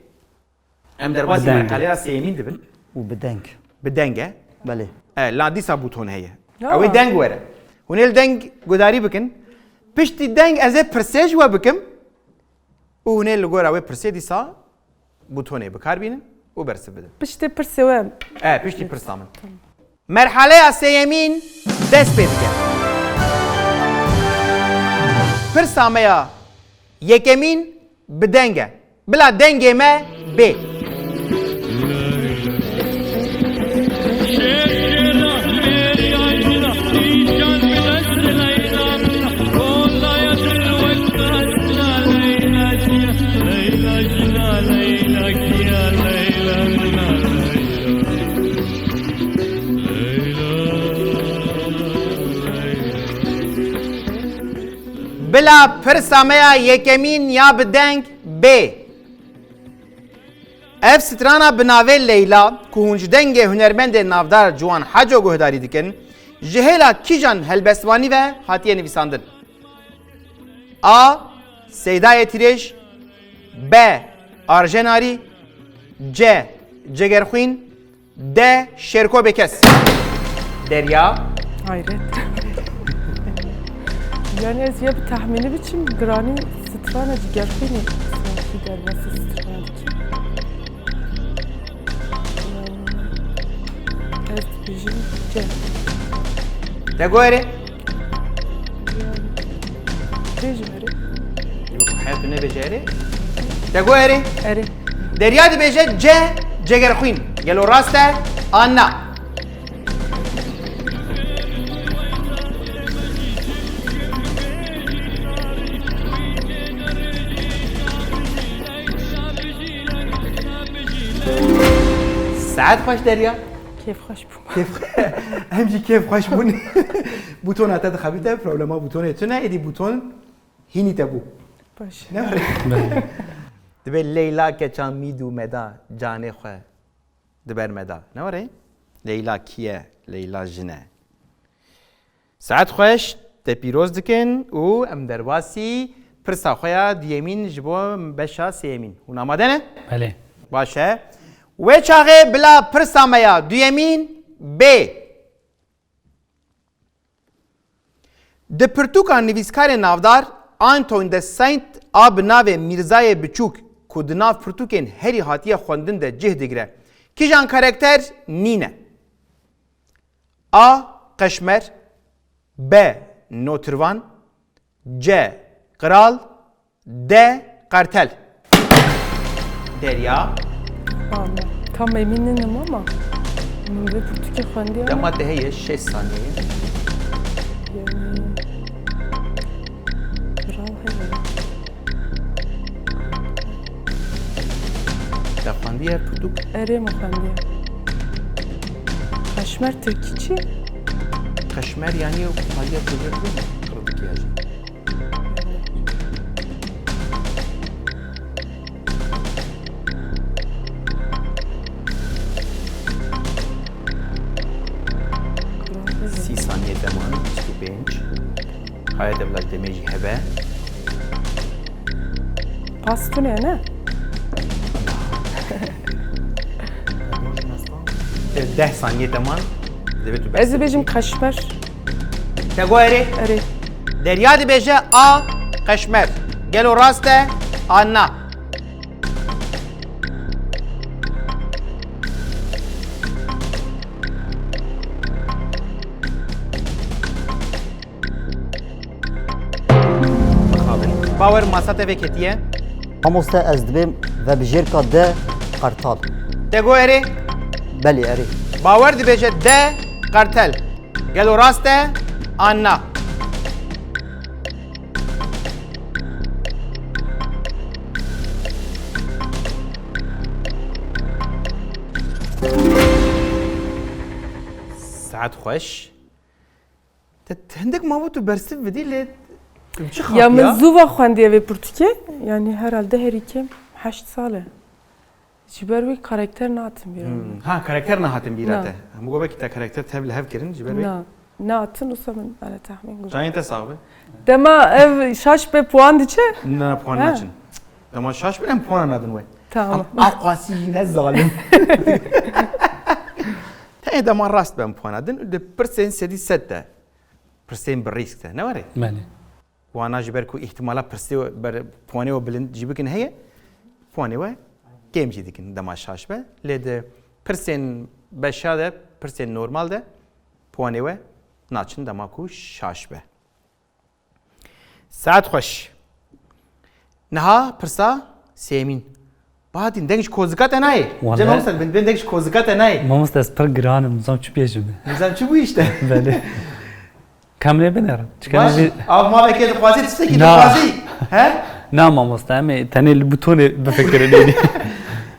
Em derbasî Bi deng. Merhaleya sêyemîn dibin. Û bi deng. Bi deng e. Belê. E, la dîsa bûton heye. Ya. Ew ê deng were. Hûn ê li deng gudarî bikin. Piştî deng ez ê pirsê ji we bikim. Û hûn ê li gora wê pirsê dîsa bûtonê bi kar bînin û bersiv bidin. Piştê pirsê we. E, piştî pirsa min. Merhaleya sêyemîn dest pê dike. Pirsa me ya yekemîn bi deng e. Bila dengê me bê. Bila pirsa me ya yekemîn ya bi deng bê. Ev strana bi navê Leyla, ku hûn ji dengê hunermendê navdar Ciwan Haco guhdarî dikin, ji hêla kîjan helbestvanî ve hatiye nivîsandin? A. Seydayê Tîrêj. B. Arjen Arî. C. Cegerxwîn. D. Şêrko Bêkes. Derya. Hayret. Yani ez ya bir tahmini biçim, giranî strana Cegerxwînê sanki derbasî strana biçim. Yani ez dibêjim C. Te got erê? Bêjim erê. Yok, hayat ne becerê? Te got erê? Erê. Derya dibêje C, Cegerxwîn. Gelo rast e an na? Saet xweş Derya. Kêfxweş bûm. Kêf, em jî kêfxweş bûn. Bûtona te dixebite, problema bûtonê tune, êdî bûton hînî te bû. Baş. Ne were? Belê. Dibê Leyla keça mîd û meda canê xwe di ber me da. Ne were? Leyla kî ye? Leyla jin e. Saet xweş, te pîroz dikin û em derbasî pirsa xwe ya duyemîn ji bo beşa sêyemîn. Hûn amade ne? Belê. Baş e. Wê çaxê bila pirsa me ya duyemîn bê. Di pirtûka nivîskarê navdar Antoine de Saint a bi navê Mîrzayê Biçûk ku di nav pirtûkên herî hatiye xwendin de cih digire, kîjan karakter nîne? A. Qeşmer. B. Notirvan. C. Qral. D. Qertel. Derya. Tamam. Tam emin ninim ama min vê pirtûkê xwendiye. Dema te heye şeş saniye. Yani, qral heye. Te xwendiye pirtûk? Erê, min xwendiye. Qeşmer tirkî çi? Qeşmer yani o haliye kuzey değil mi? Kırdık ya. Sî saniye te man, bîst û pênc. Haya te bila demê jî hebe. Pas tune ne? Deh saniye te man. Divê tu Ez behs dibêjim bikî. Qeşmer. Te got erê? Erê. Derya dibêje A, Qeşmer. Gelo rast e an na? Mixabin. Bawer masa te veketiye. Mamoste, ez dibêm vebijêrka D, Qertal. Te got erê? Belê, erê. Bawer dibêje D, Qertel. Gelo rast e an na? Saet xweş. Te, te hindik mabû tu bersiv bidî, lê tu çi xapiya? Ya min zû va xwendiye vê pirtûkê. Yani herhalde herî kêm heşt sal e. Ji ber wî karakter nahatin bîra min. Hmm. Ha, karakter nehatin bîra Na. te. Hemû go belkî te karakter tev li hev kirin, ji ber wî? Na. Nehatin, wisa min, ana, tehmîn guh. Canê te sax be. Dema ev şaş be puan diçe? Na, puan Ha. naçin. Dema şaş be em puan nadin we. Tamam. Em aqwasî jî ne zalim. Tenê dema rast be em puan nadin. Di pirsên sedî sed de. Pirsên bi rîsk de. Ne were? Belê. Wana ji ber ku îhtimala pirsê we ber, puanê we bilind jî bikin heye, puanê we kêm jî dikin dema şaş be. Lê di pirsên beşa de, pirsên normal de puanê we naçin dema ku şaş be. Saet xweş. Niha pirsa sêmîn. Bahattin, deng ji kozika te nayê. Wele- Cem Hemsen bin, bin deng ji kozika te nayê. Mamoste, ez pir giran im, nizam çi bêjim. Nizam çi bû işte? Belê. Kamrê binêrin. Çikana Baş, vî- av mavekê dixwazî, tiştekî Na. dixwazî. He? Na mamoste, em ê tenê li butonê bifikirin êdî.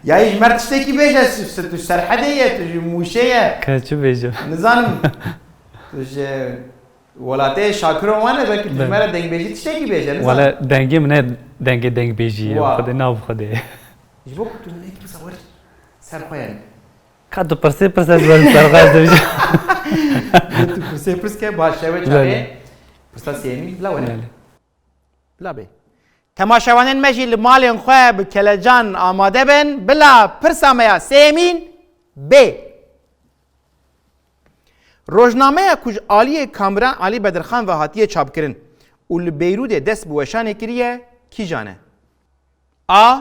Ya ji mer tiştekî bêje, tu, tu, tu serhedê ye, tu ji Mûşê ye. Ka çi bêjim? Nizanim. Tu ji Welatê şakiron wan e, belkî tu ji me re dengbêjî tiştekî bêje, nizam. Wele dengê min ne dengê dengbêjî ye, Wa. Xwedê nav Xwedê. Ji bo ku tu nekî sawir ser xwe yani. Ka tu pirsê pirs ez werim ser xwe ez dibêjim. Tu pirsê pirs ke baş şeve çare. Belê. Pirsa sêyemî bila were. Belê. Bila bê. Temaşevanên me jî li malên xwe bi kelecan amade bin, bila pirsa me ya sêyemîn bê. Rojnameya ku ji aliyê Kamran Alî Bedirxan ve hatiye çapkirin û li Beyrûdê dest bi weşanê kiriye, kîjan e? A.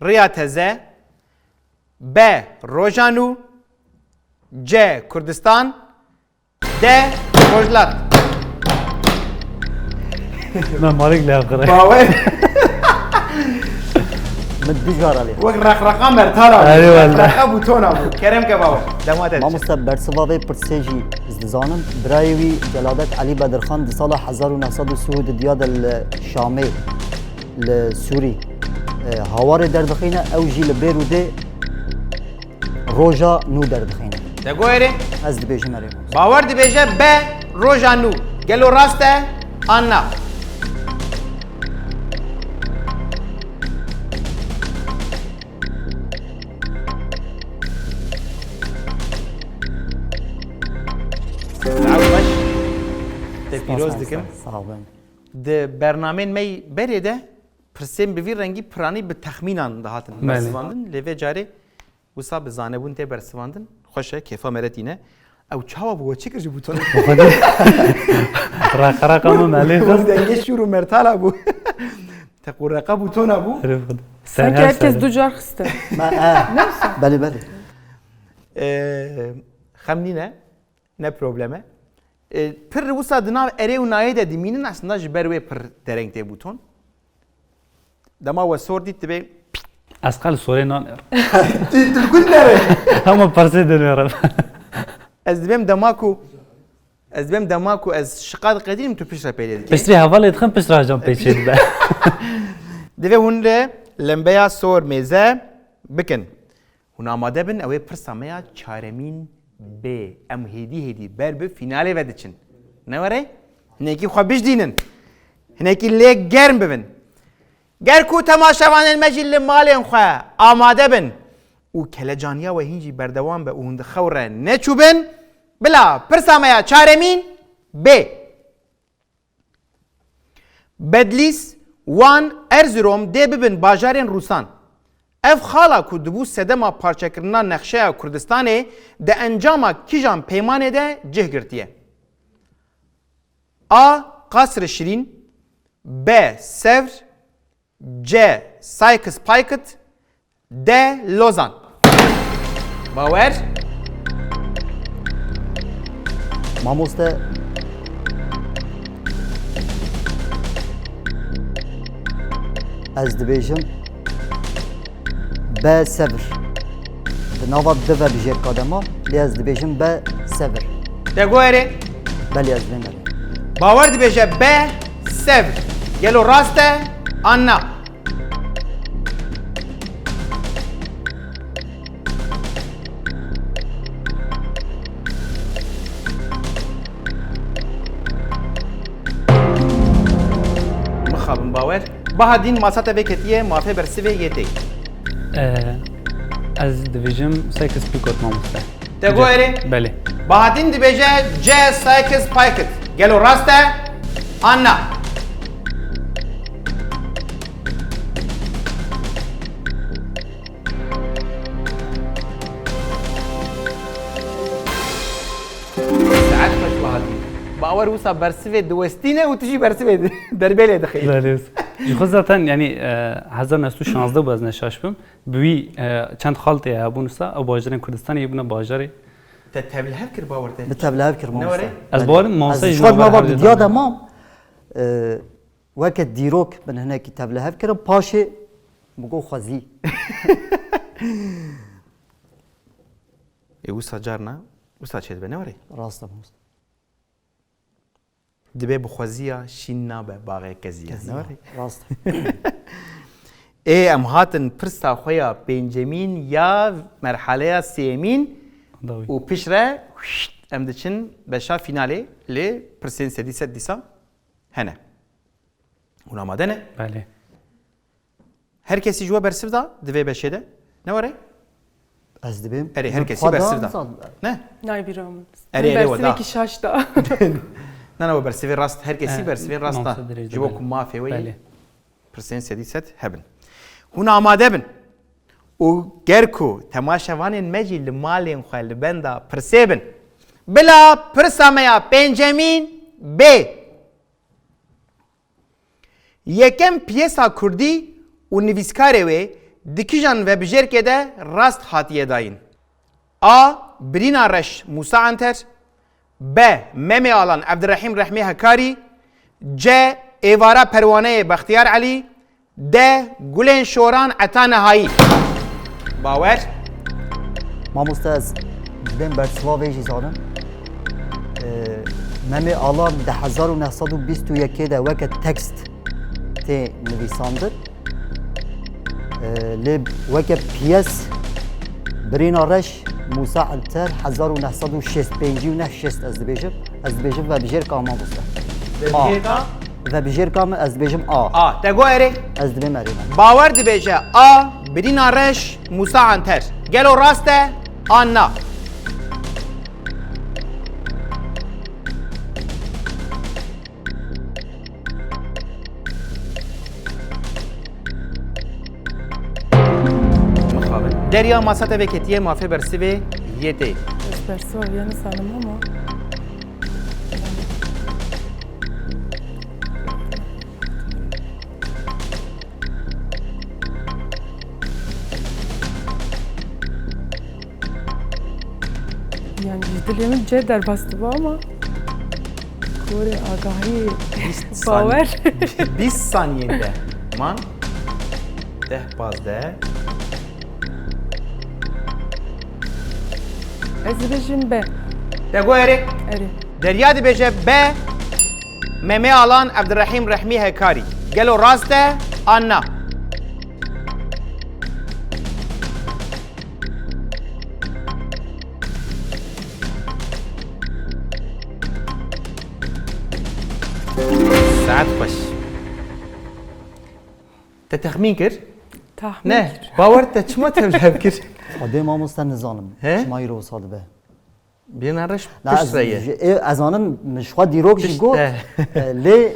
Riya Teze. B. Roja Nû. C. Kurdistan. D. Rojhilat. Me marik lê xire. Bawer. Min du cara lê. Wek reqreqa mertala bû. Erê wele. Reqreqa bûtona bû. Kerem ke bawer. Dema te diçe. Mamoste, bersiva vê pirsê jî ez dizanim. Birayê wî Celadet Elî Bedirxan di sala hezar û neh sed û sî û du de li Şamê, li Sûrî, e, hawarê derdixîne, ew jî li Bêrûdê Roja Nû derdixîne. Te got erê? Ez dibêjim erê. Bawer dibêje B, Roja Nû. Gelo rast e an na? Te pîroz dikim. Sağ ol, ben. Di bernamên me yî berê de pirsên bi vî rengî piranî bi texmînan dihatin Belê. bersivandin. Lê vê carê wisa bi zanebûn tê bersivandin. Xweş e, kêfa me re tîne. Ew çawa bû, we çi kir ji bûtona? Reqreqa min melê xist. Wek dengê şûr û mertala bû. Te qûreqa bûtona bû. Erê Xwedê. Sanki Serha herkes ser. du car xiste. Ma, e. Belê, belê. Ee, xem nîne. Ne problem e. E, pir wisa di nav erê û nayê de dimînin, aslında ji ber wê pir dereng tê bûton. Dema we sor dît dibê. Ez qal sorê nan. Tu, tu li ku dinêre? Hema persê dinêrim. Ez dibêm dema ku, ez dibêm dema ku ez şiqat qedînim, tu piştre pêlê dikî. Piştrê hevalê dixin, piştre ajan pêçê dibe. Divê hûn re lembeya sor mêze bikin. Hûn amade bin, ew ê pirsa me ya çaremîn bê. Em hêdî hêdî ber bi fînalê ve diçin. Ne were? Hinekî xwe bijdînin. Hinekî lê germ bibin. Ger ku temaşevanên me jî li malên xwe amade bin û kelecaniya we hîn jî berdewam be û hûn di xew re neçûbin, bila pirsa me ya çaremîn bê. Bedlîs, Wan, Erzirom dê bibin bajarên Rûsan. Ev xala ku dibû sedema parçekirina nexşeya Kurdistanê di encama kîjan peymanê de cih girtiye? A. Qasr-ı Şirîn. B. Sevr. C. Sykes-Picot. D. Lozan. Bawer. Mamoste. Ez dibêjim B sevir. Di nava di ve bijêr kadema, lê ez dibêjim B sevir. Te got erê? Belê, ez vê merê. Bawer dibêje B sevir. Gelo rast e an na? Mixabin Bawer. Bahadîn masa te vê ketiye, mafê bersivê yê tê. Ee, ez dibêjim Sykes-Picot mamoste. Te got erê? Belê. Bahadîn dibêje C Sykes-Picot. Gelo rast e? An na? Saet xweş Bahadîn. Bawer wisa bersivê diwestîne û tu jî bersivê di-, derbê lê dixî. Belê. Ji xwe zaten, yanî, e, hezar neh sed û şazdeh bû ez neşaş bim. Bi wî, e, çend xaltê hebûn wisa, ew bajarên Kurdistanê yê bûne bajarê. Te tevlihev kir Bawer te? Min tevlihev kir, mamoste. Ne were? Ez bawerim mamoste ji xwe nava didiya de mam. E, weke dîrok min hinekî tevlihev kirin, paşê min got xwezî. Ê wisa carna, wisa çêdibe, ne were? Rast e, mamoste. Dibê bi xweziya şîn nabe baxê keziya. Keziya. Ne were? Rast. Ê, em hatin pirsa xwe ya pêncemîn ya merhaleya sêyemîn Dawî. û piştre Em diçin beşa fînalê, lê pirsên sedî sed dîsa hene. Hûn amade ne? Belê. Her kesî ji we bersiv da di vê beşê de? Ne were? Ez dibêm. Erê, her kesî bersiv da. Ne? Nayê bîra min. Erê, erê, we da. Bersivikî şaş da. Na, na, we bersivê rast, her kesî Eh, bersivê rast da. Mamoste dirêj Ji bo dibin. ku mafê we yê Belê. pirsên sedî sed hebin. Hûn amade bin. Û ger ku temaşevanên me jî li malên xwe li benda pirsê bin. Bila pirsa me ya pêncemîn bê. Yekem piyesa kurdî û nivîskarê wê di kîjan vebijêrkê de rast hatiye dayîn? A. Birîna Reş Mûsa Anter. B. Memê Alan Evdirehîm Rehmî Hekarî. C. Êvara Perwaneyê Bextiyar Elî. D. Gulên Şoran Eta Nihayî. Bawer. Mamoste ez dibêm bersiva vê jî zanim. Ee, Memê Alan di hezar û neh sed û bîst û yekê de weke tekst tê nivîsandin. Ee, lê weke piyes Birîna Reş Mûsa Anter hezar û neh sed û şêst pêncî û neh şêst ez dibêjim. Ez dibêjim vebijêrka mamoste. A. Vebijêrka? Vebijêrka min ez dibêjim A. A. Te got erê? Ez dibêm erê. Bawer dibêje A. Birîna Reş Mûsa Anter. Gelo rast e an na? Mixabin. Derya masa te veketiye mafê bersivê yê tê. Ez bersiva viya nizanim ama. Yani ji dilê min C derbas dibe ama gorê agahî bawer. Bîst saniyên te man. Deh, pazdeh. Ez dibêjim B. Te got erê. Erê. Derya dibêje B. Memê Alan Evdirehîm Rehmî Hekarî. Gelo rast e an na? Saet xweş. Te texmîn kir? Tahmin Ne. kir. Bawer te çima tevlihev kir? Xwedê mamoste nizanim. He? Çima îro wisa dibe. Bêna reş Na, pişt re ye. Ji, ê, ez zanim min ji xwe dîrok jî Pişt, got. e. E, lê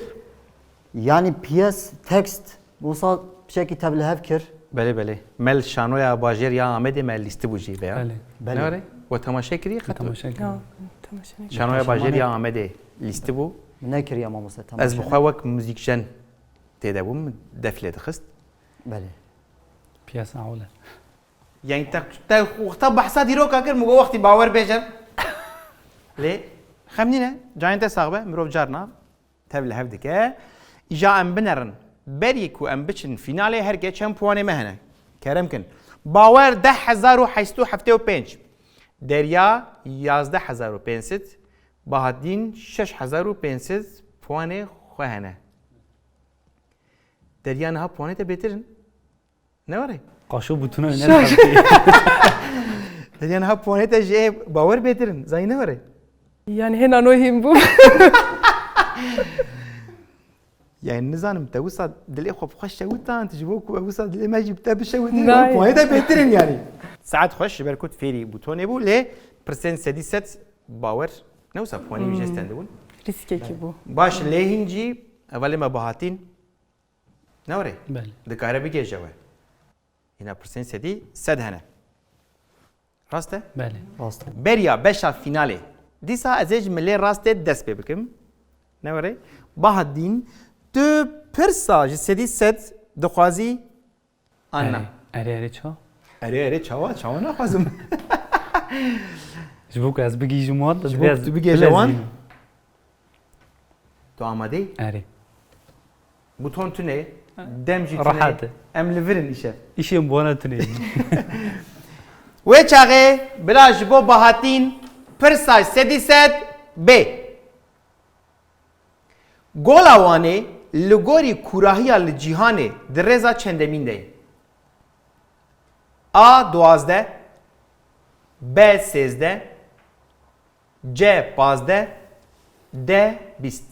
yani piyes, tekst wisa piçekî tevlihev kir. Belê, belê. Me li şanoya bajêr ya Amedê me lîstibû jî veya. Belê. Belê. Ne were? We temaşe kiriye? Temaşe kir. Ya, temaşe ne? Şanoya Temaşe bajêr ne? Ya Amedê lîstibû. Nekiriye mamoste temaşe. Ez bi xwe wek muzîkjen tê de bûm, def lê dixist. Belê. Piyasa awle. Yani te, te wexta behsa dîroka kir, min got wextî bawer bêje. Lê xem nîne, cayên te sax be, mirov carna tevlihev dike. Îja em binerin. Berî ku em biçin fînalê, her ke çend puanê me hene? Kerem kin. Bawer deh hezar û heşt sed û heftê û pênc. Derya yazdeh hezar û pênc sed. Bahatdîn şeş hezar û pênc sed puanê xwe hene. Derya niha puanê te bêtir in. Ne were? Qaşo bûtuna ne Derya niha puanê te jê bawer bêtir in. Zanî ne were? Yani hêna no hîn bû. Yani nizanim te wisa dilê xwe bi xwe şewitand, ji bo ku wisa dilê me jî bi te bişewitin, Nayê. Puanê te bêtir in yani. Saet xweş, ji ber ku tu fêrî bûtonê bû, lê pirsên sedî sed bawer ne wisa puanî wî jê stendibûn. Rîskekî bû. Baş, lê hîn jî hevalê me Bahatîn ne were? Belê. Dikare bigêje we. Hîna pirsên sedî sed hene. Rast e? Belê. Rast e. Beriya beşa fînalê. Dîsa ez ê ji milê rastê dest pê bikim. Ne were? Bahatdîn, tu pirsa ji sedî sed dixwazî an na? Erê, erê, erê ça? Erê, erê, çawa, çawa naxwazim. Ji bo ku ez bigihîjim wan, Ji divê bo ez tu bigihîje wan. bilezînim. Tu amadeyî? Erê. Bûton tune, dem jî tune. Rehat e. Em li vir in îşev. Îşên bona tune. Wê çaxê bila ji bo Bahatîn pirsa sedî sed bê. Gola Wanê li gorî kûrahiya li cîhanê di rêza çendemîn de ye? A duwazdeh, B sêzdeh, C pazdeh, D bîst.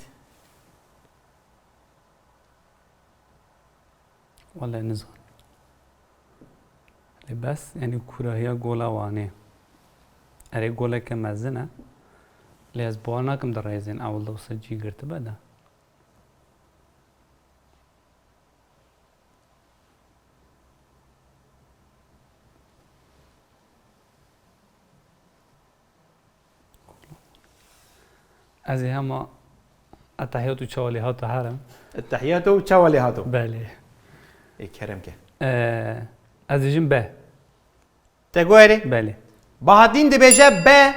Wele nizan. Lê bes, yanî kûrahiya gola Wanê. Erê, goleke mezin e. Lê ez bawer nakim di rêzên ewil de wisa cî girtibe de. Ez ê hema Etehiyatu çawa lê hato herim. Etehiyatu çawa lê hato. Belê. Ê kerem ke. Ee, ez dijim B. Te guherî? Belê. Bahatîn dibêje B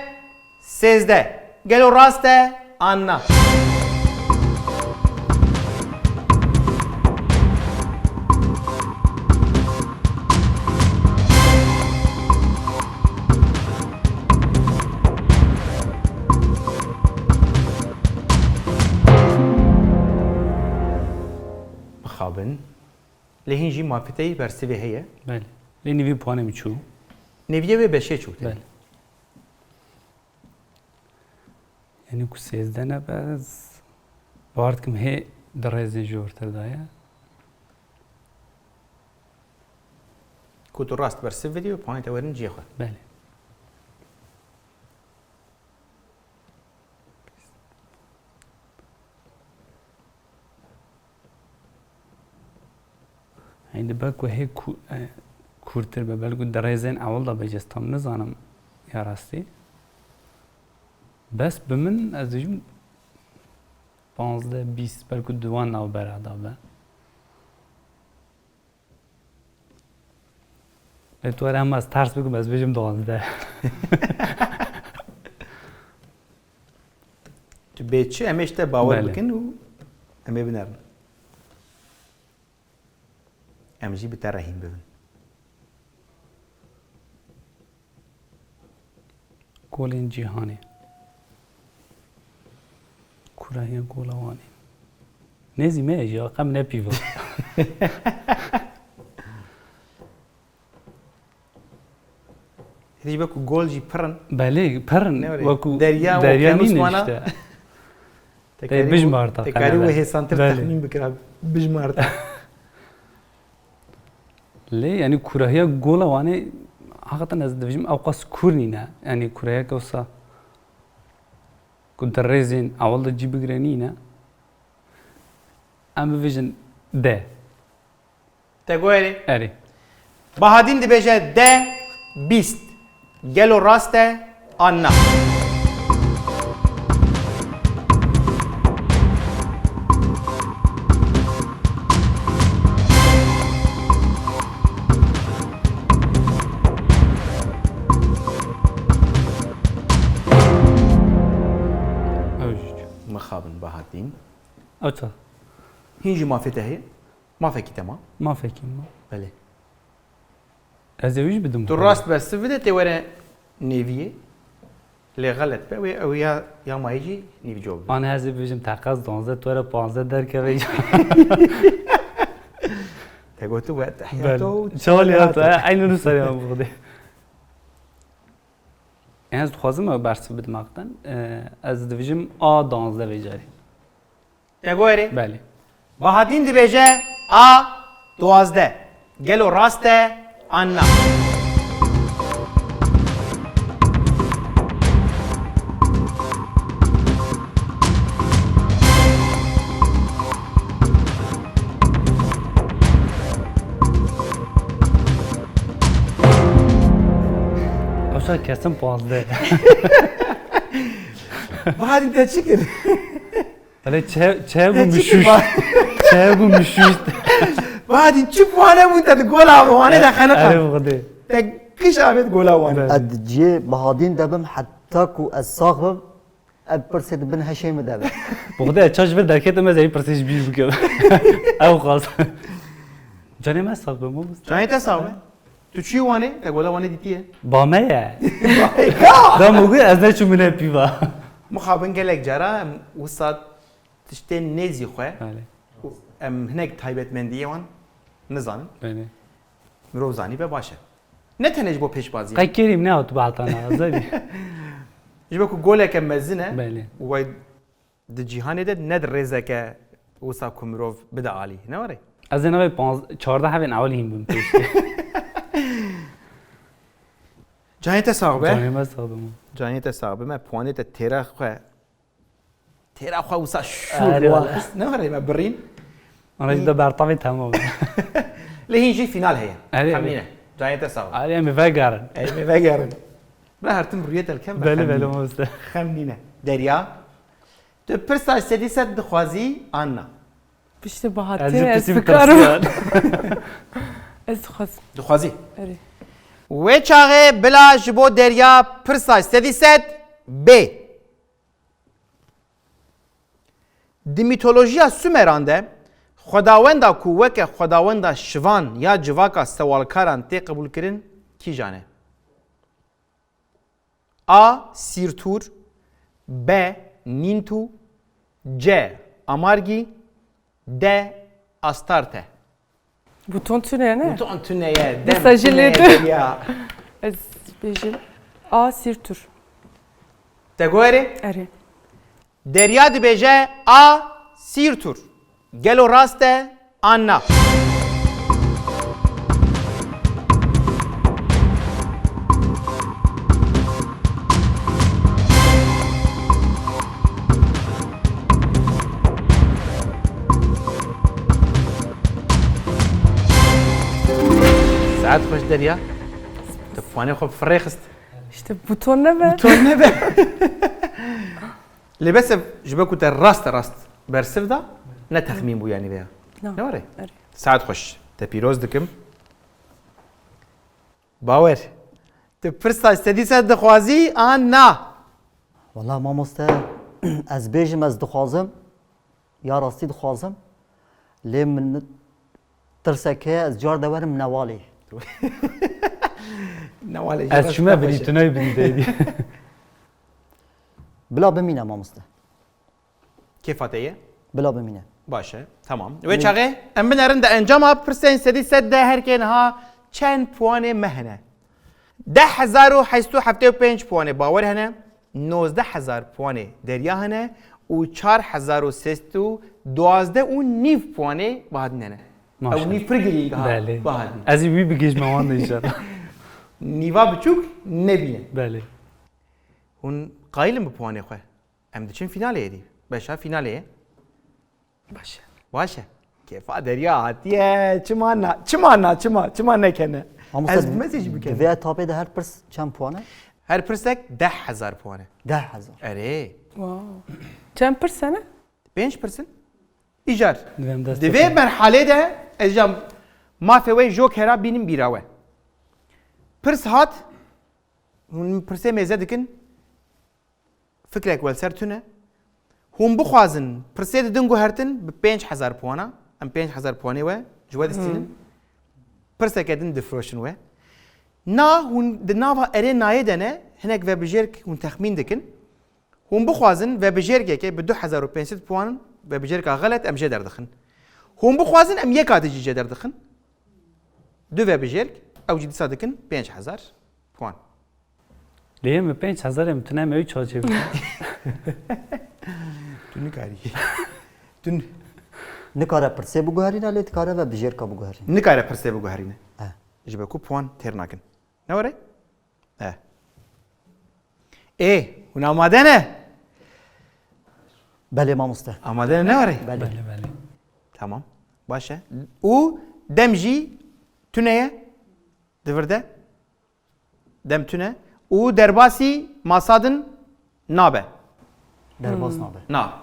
sêzdeh. Gelo rast e an na? Mixabin. Lê hîn jî mafê te yî bersivê heye. Belê. Lê nîvî puanê min çû. Nîviyê wê beşê çû te. Belê. Yanî ku sêzdeh nebe, ez bawer dikim hê di rêzên jûrtir de ye. Ku tu rast bersiv bidî û puanê te werin cihê xwe. Belê. Heyî dibe ku hê ku-, e, kûrtir be, belkû di rêzên ewil de be, ez tam nizanim ya rastî. Bes bi min, ez dijim panzdeh bîst, belkû di wan navbera de be. Lê tu were hema ez ters bikim, ez bêjim duwazdeh. Tu bê çi, em ê ji te bawer Belê. bikin û em ê binerin. Em jî bi te re hîn bibin. Golên cîhanê. Kûrahiya Gola Wanê. Nêzî me ye jî, qe min nepîva. Hêdî ji ber ku gol jî pir in. Belê, pir in. Ne were? Wekû derya, derya okyanus nîne wana işte. Te Ê, karî bijmarta, te karî qenebe. Wê hêsantir Belê. Texmîn bikira. Bijmarta. Lê, yanî, kûrahiya Gola Wanê, heqeten ez dibêjim, ewqas kûr nîne. Yanî, kûrahiyeke wisa ku di rêzên ewil de cî bigire nîne. Em bibêjin D. Te guherî? Erê. Bahadîn dibêje D bîst. Gelo rast e an na? Ew jî çû. Mixabin Bahadîn. Ew çax. Hîn jî mafê te heye? Mafekî te ma? Mafekî ma. Belê. Ez ê wî jî bidim. Tu rast bersiv bide, tê were nêviyê. Lê xelet be, wê ew ya, ya mayî jî nîvco bibe. An ez ê bibêjim teqez duwazdeh, tu were panzdeh derkeve. Te gotu we Belê. Tehiyato û Çawa lê hate, eynî wisa ya bixdê. Ez dixwazim ew bersiv bidim heqeten. Ee, ez dibêjim A duwazdeh vê carê. Te guherî? Belê. Bahadîn dibêje A duwazdeh. Gelo rast e an na? Ewsa kesin panzdeh. Bahadîn te çi kir? Hele çe-, çev bû Te çi kir mişûşt. ba- Çev bû mişûşt. Bahadîn çi puane bûn te di Gola Wanê de xeniqan. Erê bixdê. Te kiş avêt Gola Wanê. Belê. Ez di cihê Bahadîn de bim heta ku ez sax bim, ev pirsê di bin heşê min de be. Bixdê ez çaş vir derketim ez ê pirsê ji bîr bikim. Ew xwast. Canê me sax be, mamoste. Canê te sax be. Tu çûyî Wanê? Te Gola Wanê dîtiye? Ba me ye. Ya! Da min got ez neçûm min nepîva. Mixabin gelek cara em wisa tiştên nêzî xwe Belê. û em hinek taybetmendiyê wan nizanin. Belê. Mirov zanîbe baş e. Ne tenê ji bo pêşbaziyê. Qey kerîm nehat bi heta niha, zanî. Ji bo ku goleke mezin e, Belê. Û way di cîhanê de ne di rêzeke wisa ku mirov bide alî. Ne were? Ez ê navê panz-, çardeh evên ewilî hîn bim pêşkê. Canê te sax be. Canê me sax be. Canê te sax be. Me puanê te têra xwe, têra xwe wisa şûr. Erê, wa wala. Ne were me birîn. Ana jî de bertavê temam. Lê hîn jî final heye. Erê, Hemîne. Canê te sax be. Erê, em ê vegerin. Em ê vegerin. Bila her tim rûyê te li kem be, Belê, Xemîne. Belê, mamoste. Xem nîne. Derya, tu pirsa sedî sed dixwazî an na? Piştî Bahatî, Ez jî ez piştî bikarim. Pirsa. Ez dixwazim. Dixwazî? Erê. Wê çaxê bila ji bo Derya pirsa sedî sed bê. Di mîtolojiya Sumeran de xwedawenda ku weke xwedawenda şivan ya civaka sewalkaran tê qebûlkirin kîjan e? A. Sîrtûr, B. Nîntû, C. Amargî, D. Astarte. Buton tune ne? Buton tune ye. Desa Dem jî tune lê ye, tu. Derya. Ez bêjim A. Sîrtûr. Te gorê? Erê. Derya dibêje A. Sîrtûr. Gelo rast e an na? Saet xweş Derya. Tu puanê xwe firê xist. İşte buton nebe. Buton nebe. Lê bes ev ji bo ku te rast rast bersiv da, ne texmîn bû yanî veya. Na. Ne were? Erê. Saet xweş. Te pîroz dikim. Bawer. Tu pirsa sedî sed dixwazî an na? Wala mamoste, ez bêjim ez dixwazim, ya rastî dixwazim. Lê min tirsek heye, ez car de werim Newalê. Newalê jî Ez rast çûme nexweş e. Birî, tu nayê birî deydî. Bila bimîne mamoste. Kêfa te ye? Bila bimîne. Baş e, tamam. Wê Ne- çaxê em binerin di encama pirsên sedî sed de her kê niha çend puanê me hene? Deh hezar û heşt sed û heftê û pênc puanê Bawer hene, nozdeh hezar puanê Derya hene û çar hezar û sê sed û duwazdeh û nîv puanê Bahadîn hene. Ew Maşallah. Nîv pir girîng ha Belê. Bahadîn. Ez ê wî bigihîjme wan de înşallah. Nîva biçûk nebîne. Belê. Hûn qayil in bi puanê xwe? Em diçin finalê êdî. Beşa finalê ye. Baş e. Baş e. Kêfa Derya hatiye. Çima na, çima na, çima, çima nekene? Mamoste, Ez bi mezê jî bikene. Di vê etapê de her pirs çend puan e? Her pirsek deh hezar puan e. Deh hezar. Erê. Wow. Çend pirs hene? Pênc pirsin. Îcar. Divêm dest Di vê pê. Merhalê de ez jam mafê wê jokera bînim bîra we. Pirs hat, hûn pirsê mêze dikin. Fikrek wel ser tune. Hûn bixwazin pirsê didin guhertin bi pênc hezar puana. Em pênc hezar puanê we ji we distînin. Hmm. Pirseke din difroşin we. Na hûn di nava erê nayê de ne, hinek vebijêrk hûn texmîn dikin. Hûn bixwazin vebijêrkeke bi du hezar û pênc sed puan, vebijêrka xelet em jê derdixin. Hûn bixwazin em yeka din jî jê derdixin. Du vebijêrk, ew jî dîsa dikin pênc hezar puan. Lê min pênc hezar em tune me wî çaçê bike. Tu nikarî. Tu n- Nikare pirsê biguherîne, lê dikare vebijêrka biguherîne. Nikare pirsê biguherîne. Eh. Ji ber ku puan têr nakin. Ne were? Eh. Ê, hûn amade ne? Belê mamoste. Amade ne, ne were? Belê. Belê, belê. Tamam. Baş e. Û dem jî tune ye di vir de. Dem tune. Û derbasî masa din nabe. Derbas Hmm. nabe. Na.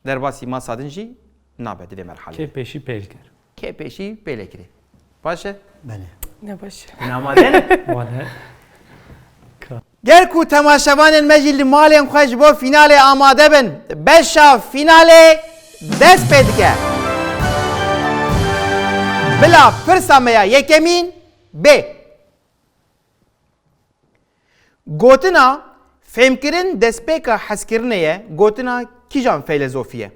Derbasî masa din jî nabe di vê merhalê. Kê pêşî pêl kir? Kê pêşî pêlê kirê? Baş e? Belê. Ne baş e. Hûn amade ne? Wale. Ka- Ger ku temaşevanên me jî li malên xwe ji bo fînalê amade bin, beşa fînalê dest pê dike. Bila pirsa me ya yekemîn bê. Gotina fêmkirin destpêka hezkirinê ye, gotina kîjan feylezofî ye?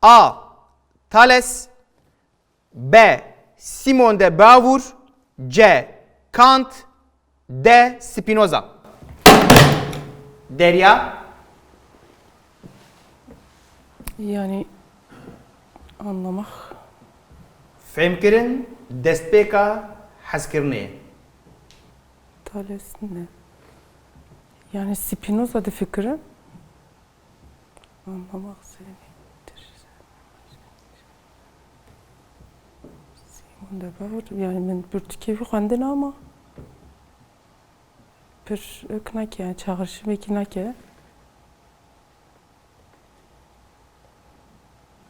A. Thales, B. Simone de Beauvoir, C. Kant, D. Spinoza. Derya. Yani anlamak. Fêmkirin destpêka hezkirinê ye. Thales ne? Yani Spinoza difikirim. Anlamak sevindir. Simon de Beauvoir, yani min pirtûkê wî xwendin ama pir ök nake, yani çağrışımekî nake.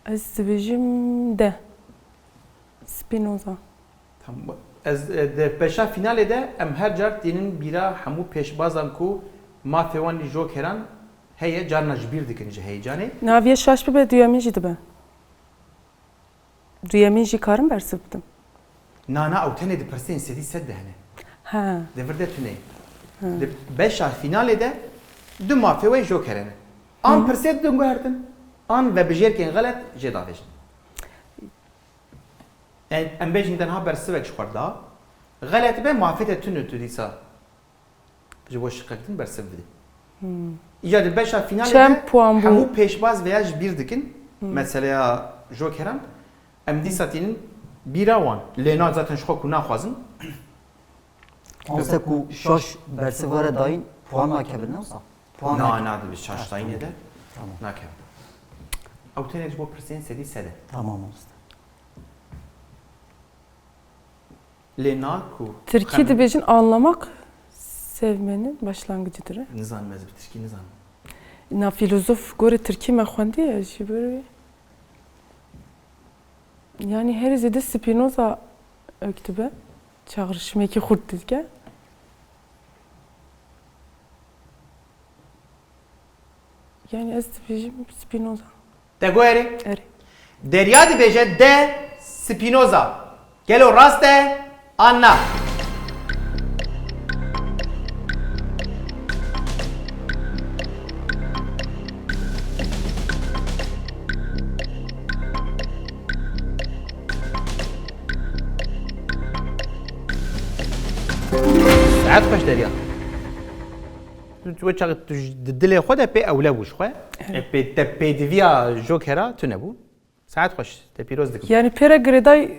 Ez dibêjim de. Spinoza. Tamam. Ez, e, di beşa finalê de em her car tînin bîra hemû pêşbazan ku mafê wan li jokeran heye, carna ji bîr dikin ji heyecanê. Naviye şaş bibe, duyemîn jî dibe. Duyemîn jî karim bersiv bidim. Na, na, ew tenê di pirsên sedî sed de hene. Ha. Di vir de tune ye. Di beşa finalê de du mafê we joker hene. An pirsê didin guhertin, an vebijêrkên xelet jê davêjin. Em, em bêjin te niha bersivek ji xwe da. Xelet be, mafê te tune, tu dîsa ji bo şiqek din bersiv bidî. Îca di beşa finalê Çend de puan bû? Hemû pêşbaz veya ji bîr dikin. Meseleya jokeran. Em dîsa tînin bîra wan. Lê na zaten ji xwe ku naxwazin. Wisa ku şaş bersiv were dayîn, puan nakevin, ne wisa? Puan Na, nake- na, dibi şaş dayînê de Tamam. Nakevin. Ew tenê ji bo pirsên sedî sed e. Tamam, mamoste. Lê na ku Tirkî xem- dibêjin anlamak sevmenin başlangıcıdır. Nizanim, ez bi tirkî nizanim. Na filozof gorê tirkî me xwendiye, ez jî ber wî. Yani herî zêde Spinoza ök dibe. Çağrışımekî xurt dike. Yani ez dibêjim Spinoza. Te got erê? Erê. Derya dibêje de Spinoza. Gelo rast e an na? Saet xweş Derya. Tu, tu, çax-, tu ji, di dilê xwe de pê ewle bû ji xwe. E, pê, te pêdiviya jokera tune bû. Saet xweş, te pîroz dikim. Yani pêre girêday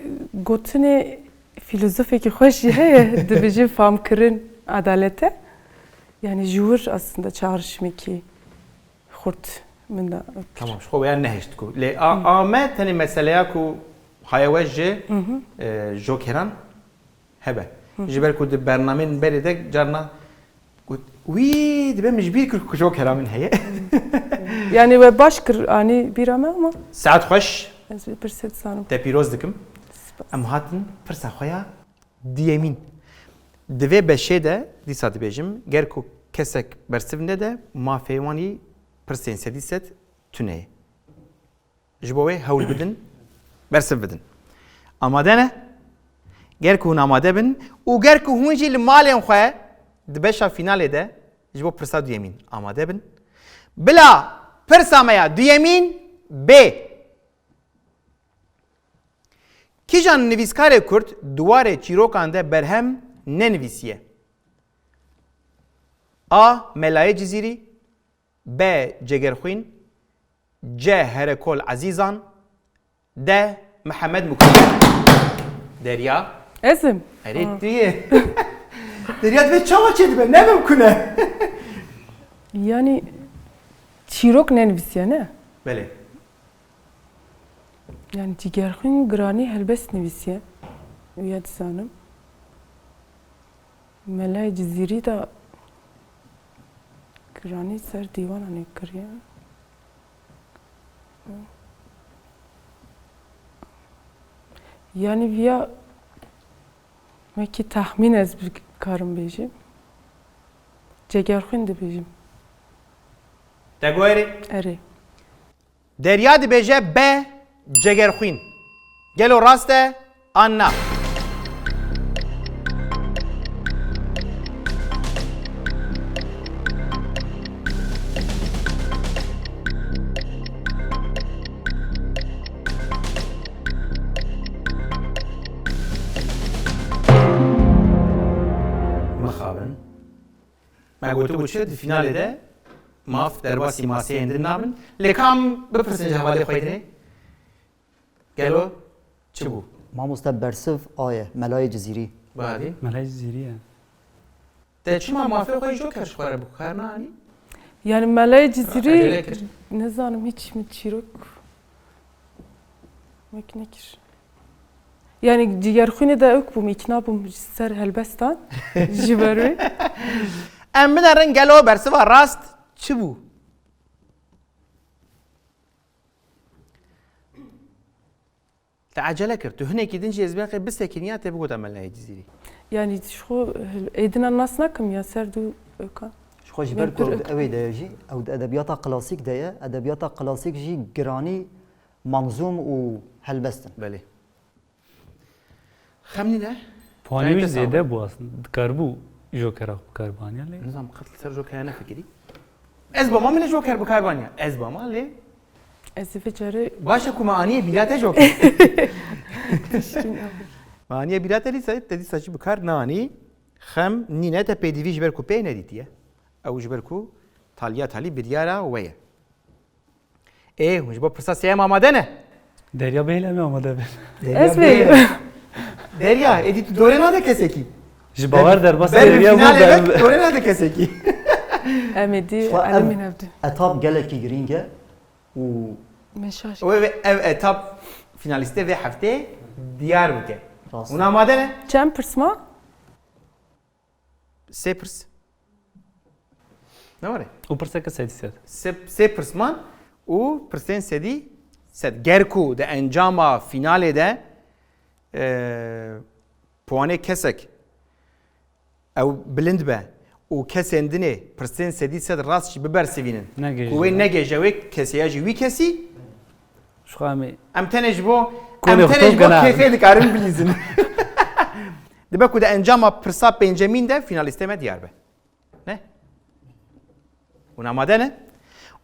gotinê filozofekî xweş jî heye, dibêje famkirin adalete. Yani ji wir aslında çağrışımekî xurt min de. Tamam, ji xwe wêya nehişt ku. Lê a, a me tenê meseleya ku haya we ji, e, jokeran hebe. Ji ber ku di bernameyên berê de carna got, wî dibe min ji bîr kir ku jokera min heye. Yani we baş kir, anî bîra me ama. Saet xweş. Ez vê pirsê dizanim. Te pîroz dikim. Spas. Em hatin pirsa xwe ya duyemîn. Di vê beşê de dîsa dibêjim, ger ku kesek bersiv nede, mafê wanî pirsên sedî sed tune ye. Ji bo wê hewl bidin, bersiv bidin. Amade ne? Ger ku hûn amade bin û ger ku hûn jî li malên xwe di beşa fînalê de ji bo pirsa duyemîn amade bin, bila pirsa me ya duyemîn bê. Kîjan nivîskarê kurd di warê çîrokan de berhem nenivîsiye? A. Melayê Cizîrî. B. Cegerxwîn. C. Herekol Ezîzan. D. Mihemed Mukriye. Derya. Ez im? Erê, tu yê. Derya, divê çawa çêdibe? Ne mimkun e. Yani çîrok nenivîsiye, ne? Belê. Yani Cigerxwîn Giranî helbest nivîsiye. Wîya dizanim. Melayê Cizîrî de Giranî ser dîwana nivîskariye. Yani viya wekî tahmîn ez bikarim bêjim. Cegerxwîn dibêjim. Te got erê? Erê. Derya dibêje B. Cegerxwîn. Gelo rast e an na? Mixabin. Me gotibû çi di fînalê de Maf, derbasî maseyên din nabin. Lê kam bipirsin ji hevalê xwe dinê? Gelo çi bû? Mamoste bersiv A ye, Melayê Cizîrî. Badî. Melayê Cizîrî ye. Te çima mafê xwe joker ji xwe re bi kar neanî? Yani Melayê Cizîrî, nizanim, hiç min çîrok wek nekir. Yani cigerxwînê de ewk bûm, îkna bûm ji ser helbestan ji ber wê. Em binerin gelo bersiva rast çi bû? Te ecele kir. Tu hinekî din jî ez bêqê bisekînî ya tê bigota Melayê Cizîrî. Yani ji xwe êdina nas nakim ya ser du ewkan. Ji xwe ji ber ku ew ê de ye jî, ew di edebiyata klasîk de ye. Edebiyata klasîk jî giranî manzûm û helbest in. Belê. Xem nîne? Puanê wî zêde bû aslında. Dikaribû jokera xwe bi kar bianiya lê. Nizam qet li ser jokera nefikirî. Ez bama min joker bi kar bianiya. Ez bama lê. Ez ê vê carê. Baş e ku me aniye bîra te joker. Me aniye bîra te dîsa, te dîsa jî bi kar nanî. Xem nîne, te pêdivî ji ber ku pê nedîtiye. Ew ji ber ku taliya talî biryara we ye. Ê, hûn ji bo pirsa sêyem amade ne? Derya bêhile em ê amade bin. Ez bêhile. Derya, êdî tu dorê nade kesekî. Ji bawer derbas Derya bû. Ber dorê nade kesekî. Em êdî elimîn hevdî. Etap gelekî girîng e û Meşar. Ev, ev etap finalîstê vê heftê diyar bike. Hûn amade ne? Çend pirs ma? Sê pirs. Ne were? Û pirseke sedî sed. Sê, sê pirs man û pirsên sedî sed. Ger ku di encama finalê de, e, puanê kesek ew bilind be û kesên dinê pirsên sedî sed rast jî bibersivînin. Negihîje. Ku wê negihîje wê kesê ya jî wî kesî. Ji xwe em ê. Em tenê ji bo, em tenê ji bo kêfê dikarin bilîzin. Dibe ku di encama pirsa pêncemîn de fînalîstê me diyar be. Ne? Hûn amade ne?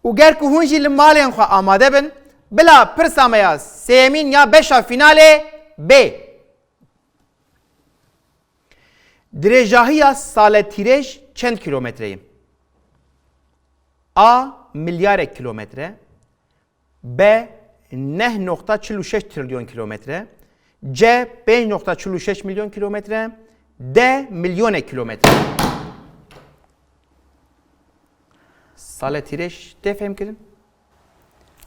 Û ger ku hûn jî li malên xwe amade bin, bila pirsa me ya sêyemîn ya beşa fînalê bê. Dirêjahiya saletîrêj çend kîlometre ye? A, milyarek kîlometre. B, neh noqta çil û şeş trilyon kîlometre. C, pênc noqta çil û şeş milyon kîlometre. D, milyonek kîlometre. Saletîrêj tê fêhmkirin?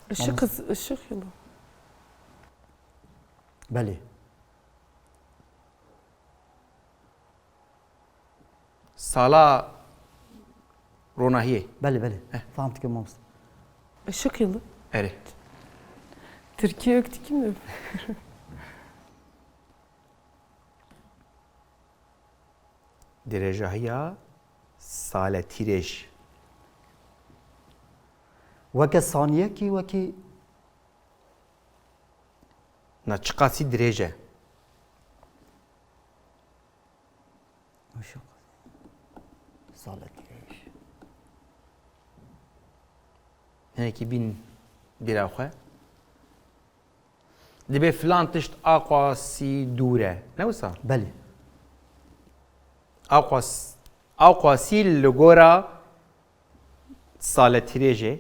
Işık hız, ışık yılı. Belê. Sala ronahiyê. Belê, belê. Heh. Faham dikim mamoste. Işık yılı. Erê. Tirkiye öktü kim? Dirêjahiya saletîrêj. Weke saniyekî, wekî Na çiqasî dirêj e? Saletîrêj. Hinekî bîn bîra xwe. Dibê filan tişt aqwasî dûr e. Ne wisa? Belê. Aqwas, aqwasî li gora saletîrêjê.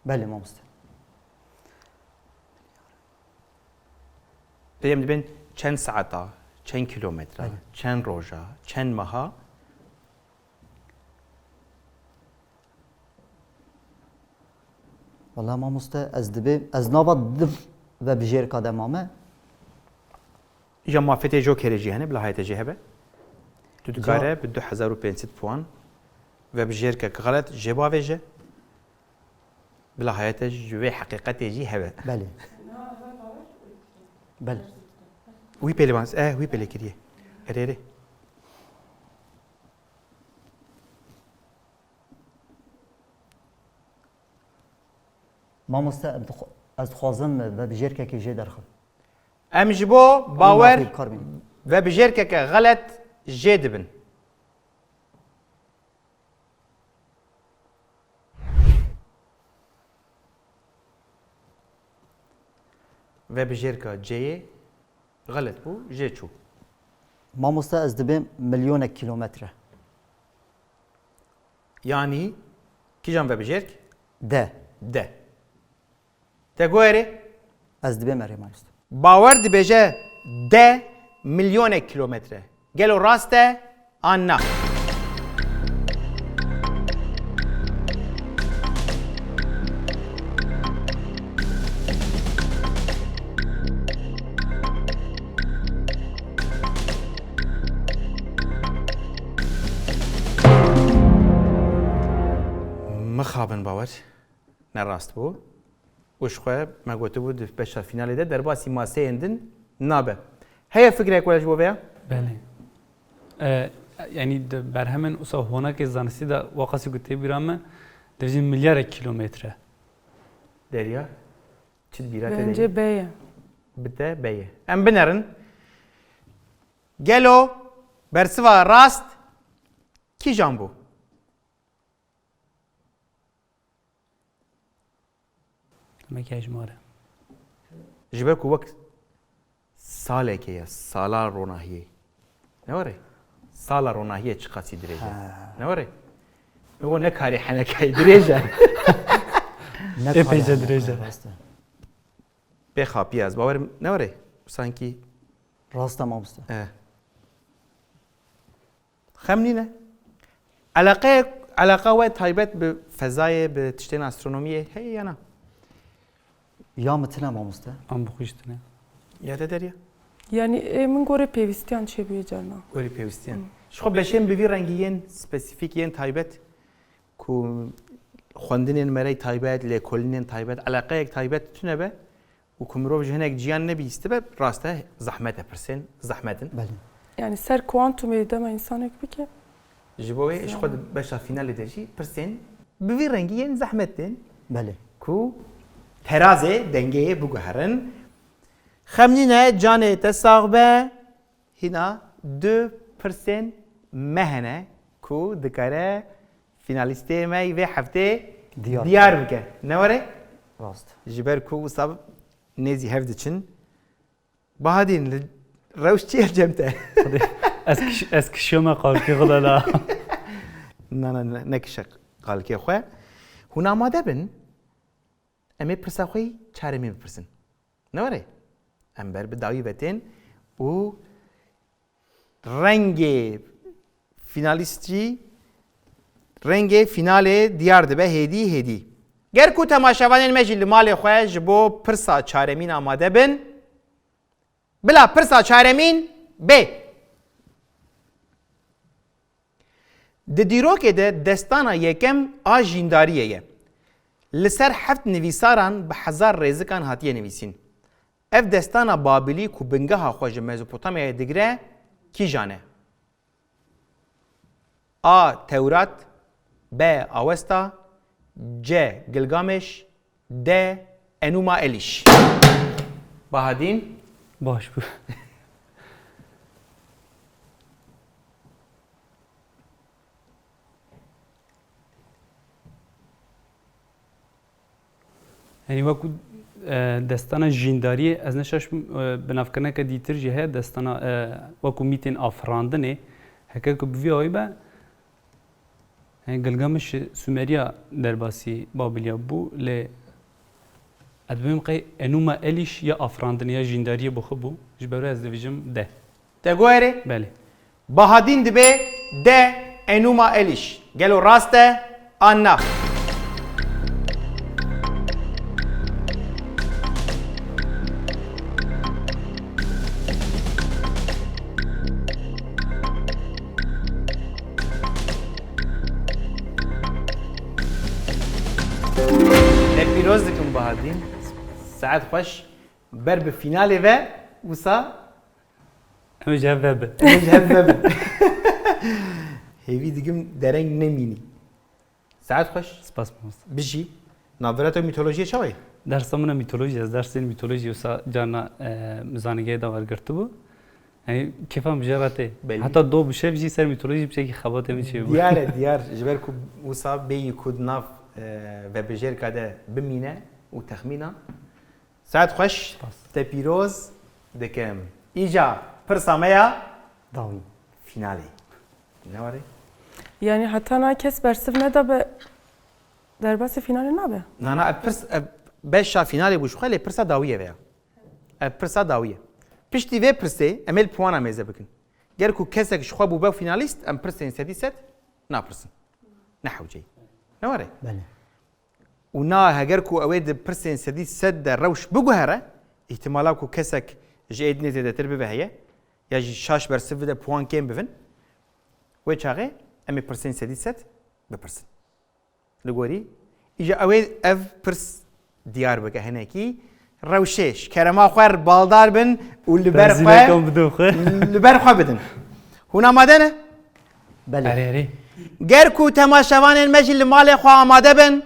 Belê mamoste. Pê em dibên çend saeta, çend kîlometra, belê, çend roja, çend meha. Wela mamoste ez dibê, ez nava di vebijêrka de mame. Îja mafê te jokerê jî hene, bila hayê te jê hebe. Tu dikare bi du hezar û pênc sed puan vebijêrkek xelet jê bavêje. Bila hayê te ji vê heqîqetê jî hebe. Belê. Belê. Wî pê lê ban, eh, wî pê lê kiriye. Erê, erê. Mamoste, ez dixwa-, ez dixwazim vebijêrkekê jê derxim. Em ji bo bawer vebijêrkeke xelet jê dibin. Vebijêrka C'yê xelet bû, jê çû. Mamoste, ez dibêm milyonek kîlometre. Yanî Kîjan vebijêrk? De. De. Te guherê? Ez dibêm erê mamoste. Bawer dibêje de milyonek kilometre. Gelo rast e an na? Mixabin Bawer. Ne rast bû. Û ji xwe me gotibû di beşa fînalê de derbasî maseyên din nabe. Heye fikrek we ji bo vê ya? Belê. E, yanî di berhemên wisa honakê zanistî de waqasî ku tê bîra me, dibêjin milyarek kîlometre. Derya, çi di bîra te de Bence ye? B ye. Bi te B ye. Em binerin. Gelo bersiva rast kîjan bû? Dema ki hejmar e. Ji ber ku wek salekê ye, sala ronahiyê. Ne were? Sala ronahiyê çiqasî dirêj e. Ha. Ne were? Ew ne karê henekayê dirêj e. Ne Epeyce kare, dirêj e. Ne kare, rast e. Pê xapiye ez bawerim ne were? Sankî Rast e mamoste. E. Xem nîne. Eleqe, eleqa we taybet bi fezayê, bi tiştên astronomiyê heye ya na? Ya min tine mamoste. An bi xwe jî tune. Ya te Derya? Yani e, min gore pêwîstiyan çêbûye carna. Gorî pêwîstiyan. Ji xwe beşên bi vî rengî yên spesîfîk yên taybet ku xwendinên me re taybet, lêkolînên taybet, eleqeyek taybet tune be, û ku mirov ji hinek ciyan nebihîstibe, rast e, zehmet e, pirsên zehmet in. Belê. Yani ser kuantumê dema insanek bike. Ji bo wê ji xwe di beşa finalê de jî pirsên bi vî rengî yên zehmet tên Belê. ku terazê dengeyê biguherin. Xem nîne, canê te sax be, hîna du pirsên me hene ku dikare finalîstê me yê vê heftê Diyar. diyar bike. Ne were? Rast. Ji ber ku wisa nêzî hev diçin. Bahadîn, li rewş çi ye cem te? Xwedê, ez kiş-, ez kişiyo me qalkê xwe de la. Na, na, na, nekişe qalkê xwe. Hûn amade bin? Em ê pirsa xwe yî çaremî bipirsin. Ne were? Em ber bi dawî ve tên û rengê finalîst jî rengê finalê diyar dibe hêdî hêdî. Ger ku temaşevanên me jî li malê xwe ji bo pirsa çaremîn amade bin, bila pirsa çaremîn bê. Di dîrokê de destana yekem a jîndariyê ye. Li ser heft nivîsaran bi hezar rêzikan hatiye nivîsîn. Ev destana Babilî ku bingeha xwe ji Mezopotamyayê digire, kîjan e? A. Tewrat, B. Awesta, C. Gilgameş, D. Enuma Eliş. Bahadîn. Baş bû. Yanî wekû, e, destana jîndariyê, ez ne şaş bim, e, binavkirineke dîtir jî heye, destana, e, wekû mîtên afirandinê, heke ku bi vî awî be, yanî Gilgameş Sumeriya derbasî Babiliya bû, lê ez dibêm qey Enuma Eliş ya afirandinê ya jîndariyê bi xwe bû, ji ber wê ez dibêjim D. Te guherê? Belê. Bahadîn dibe D. Enuma Eliş. Gelo rast e an na? Te pîroz dikim Bahadîn. Saet xweş. Ber bi fînalê ve wisa Em ji hev ve bin. Em ji hev ve bin. Hêvî dikim dereng nemînî. Saet xweş. Spas mamoste. Bijî. Navbera te mîtolojiyê çawa ye? Dersa min a mîtolojî, ez dersên mîtolojî wisa carna, e, zanîngehê de wergirtibû. Yanî kêfa min jê re tê. Belî. Heta do bi şev jî ser mîtolojî piçekî xebatê min çêbû. Diyar e, diyar. Ji ber ku wisa bêyî ku di nav, e, vebijêrka de bimîne û texmîna. Saet xweş, Spas. Te pîroz dikim. Îca pirsa me ya Dawî. Fînalê. Ne were? Yani heta na kes bersiv neda be Derbasî finalê nabe. Na na, ev pirs, ev beşa finalê bû ji xwe, lê pirsa dawiyê ve ya. Ev pirsa dawiyê. Piştî vê pirsê em ê li puana mêze bikin. Ger ku kesek ji xwe bûbe finalîst, em pirsên sedî sed napirsin. Ne hewceyî. Ne were? Belê. Û na heger ku ew ê di pirsên sedî sed de rewş biguhere, îhtimala ku kesek ji êdinê zêdetir bibe heye, ya jî şaş bersiv bide, puan kêm bivin, wê çaxê em ê pirsên sedî sed bipirsin. Li gorî, îja ew ê ev pirs diyar bike hinekî. Rewşê, ji kerema xwe re baldar bin û li ber xwe, Tezînekan bidin xwe. li ber xwe bidin. Hûn amade ne? Belê. Erê erê. Ger ku temaşevanên me jî li malê xwe amade bin,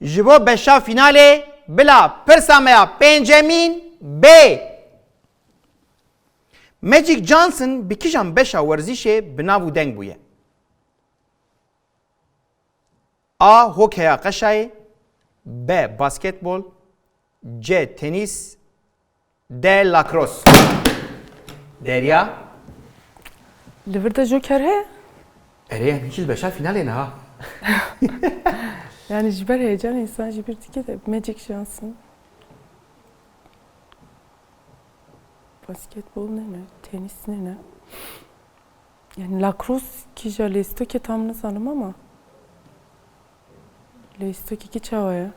ji bo beşa finalê bila pirsa me ya pêncemîn bê. Magic Johnson bi kîjan beşa werzîşê bi nav û deng bûye? A. Hokeya qeşayê. B. Basketbol. C. Tenîs. D. Lakros. Derya. Li vir de joker heye. Erê, em hîn jî li beşa finalê ne ha. Yani ji ber heyecan insan ji bir dike de Magic Johnson. Basketbol ne ne? Tenis ne ne? Yani lakros kîja lêstokê tam nizanim ama. Lêstokê kî çawa ye?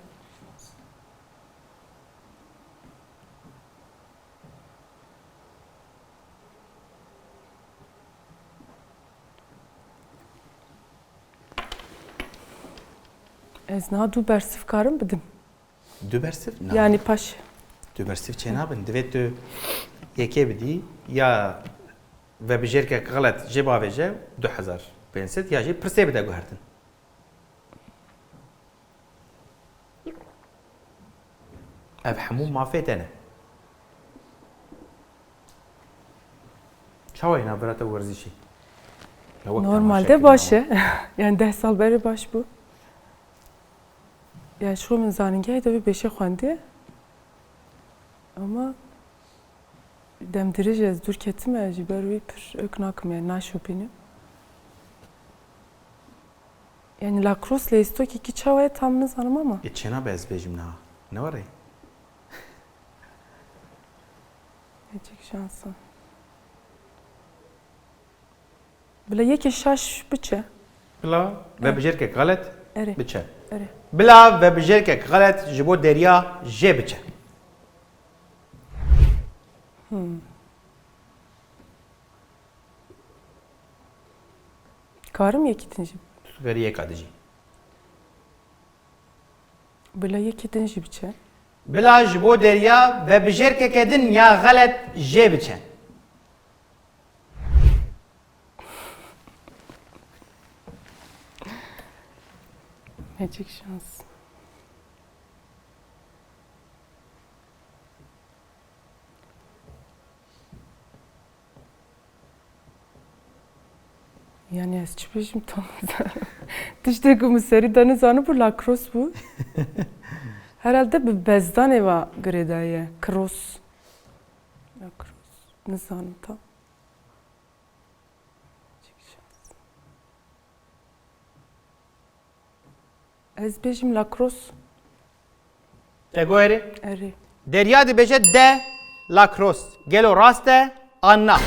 Ez niha du bersiv karim bidim. Du bersiv? Na. Yani paş. Du bersiv çênabin. Divê tu yekê bidî ya vebijêrkek xelet jê bavêje du hezar pênc sed ya jî pirsê bide guhertin. Ev hemû mafê te ne. Çawa ye navbera te werzîşî? Ya wek Normalde temaşe baş kirin e. Yani deh sal berê baş bû. Yani şu min zanîngehê de wî beşê xwendiye. Ama dem dirêj ez dûr ketime, ji ber wî pir ök nakim yani naşopînim. Yani lakros lêstokekî çawa ye tam nizanim ama. E çênabe ez bêjim niha. Ne were? Hecik şansa. Bila yekê şaş biçe. Bila vebijêrkek xelet Erê. biçe. Erê. Bila vebijêrkek xelet ji bo Derya jê biçe. Karim yekî din jî. Tu dikarî yeka dijî. Bila yekî din jî biçe. Bila ji bo Derya vebijêrkeke din ya xelet jê biçe. Magic şans. Yani ez çi bêjim tam nizanim. Tiştê ku min serî de nizanibû lakros bû. Herhalde bi bezdanê ve girêdaye. Kros. Lakros. Nizanim tam. Ez bêjim lakros. Te guherî? Erê. Derya dibêje de lakros. Gelo rast e an na?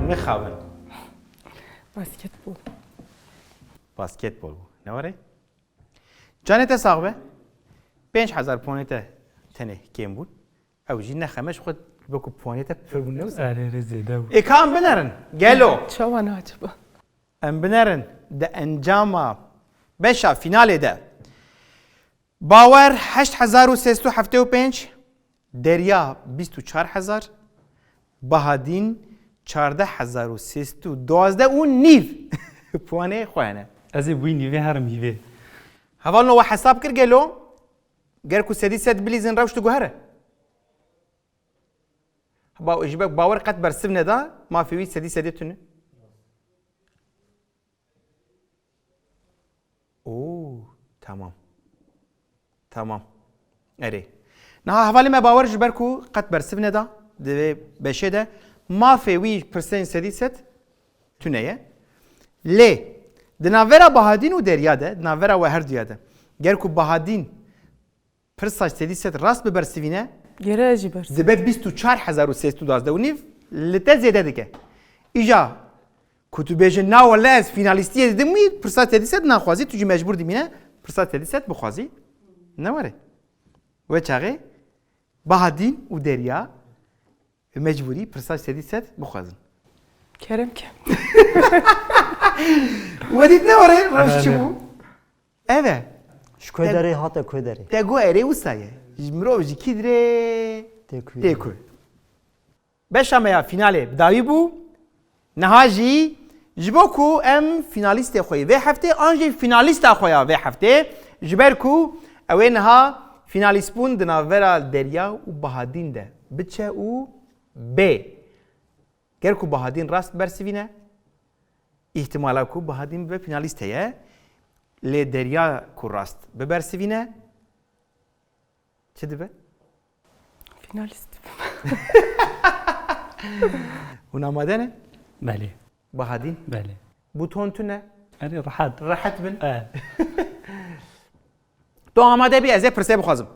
Mixabin. Basketbol. Basketbol bû. Ne were? Canê te sax be. Pênc hezar puanê te tenê kêm bûn. Ew jî nexeme ji xwe, wekî puanê te pir bûn, ne wisa? Erê erê zêde bû. Ê ka em binerin. Gelo. Çawa ne acaba? Em binerin. Di encama beşa finalê de Bawer heşt hezar û sêst û heftê û pênc, Derya bîst û çar hezar, Bahadîn çardeh hezar û sêst û duwazdeh û nîv puanê xwe hene. Ez ê bûyî nîvê herim hîvê. Hevalno we hesab kir gelo? Ger ku sedî sed bilîzin rewş diguhere. Ba, ji ber bawer qet bersiv neda, mafê wî sedî sedê tune. Tamam. Tamam. Erê. Niha hevalê me Bawer ji ber ku qet bersiv neda di vê beşê de, mafê wî pirsên sedî sed tune ye. Lê di navbera Bahadîn û Derya de, di navbera we herduya de, ger ku Bahadîn pirsa sedî sed rast bibersivîne, Gere ez jî bersiv. Dibe bîst û çar hezar û sê sed û duwazdeh û nîv, li te zêde dike. Îja ku tu bêje, "Na wele ez fînalîstiyê didim wî, pirsa sedî sed naxwazî", tu jî mecbûr dimîne pirsa sedî sed bixwazî. Ne were. Wê çaxê Bahadîn û Derya mecbûrî pirsa sedî sed bixwazin. Kerem ke. We dît ne were, rewş çi bû? Ev e. Ji ku Te- derê hate ku derê? Te got erê wisa ye. Ji mirov ji kî dirê? Tê ku. Tê ku. Beşa me ya fînalê bi dawî bû. Niha jî ji bo ku em fînalîstê xwe yê vê heftê an jî fînalîsta xwe ya vê heftê, ji ber ku ew ê niha fînalîst bûn di navbera Derya û Bahadîn de biçe û bê. Ger ku Bahadîn rast bersivîne, îhtimala ku Bahadîn bibe fînalîst heye. Lê Derya ku rast bibersivîne, çi dibe? Fînalîst. Hûn amade ne? Belê. Bahadîn? Belê. Buton tune? Erê, rehet. Rehet bin. E. Tu amade bî, ez ê pirsê bixwazim.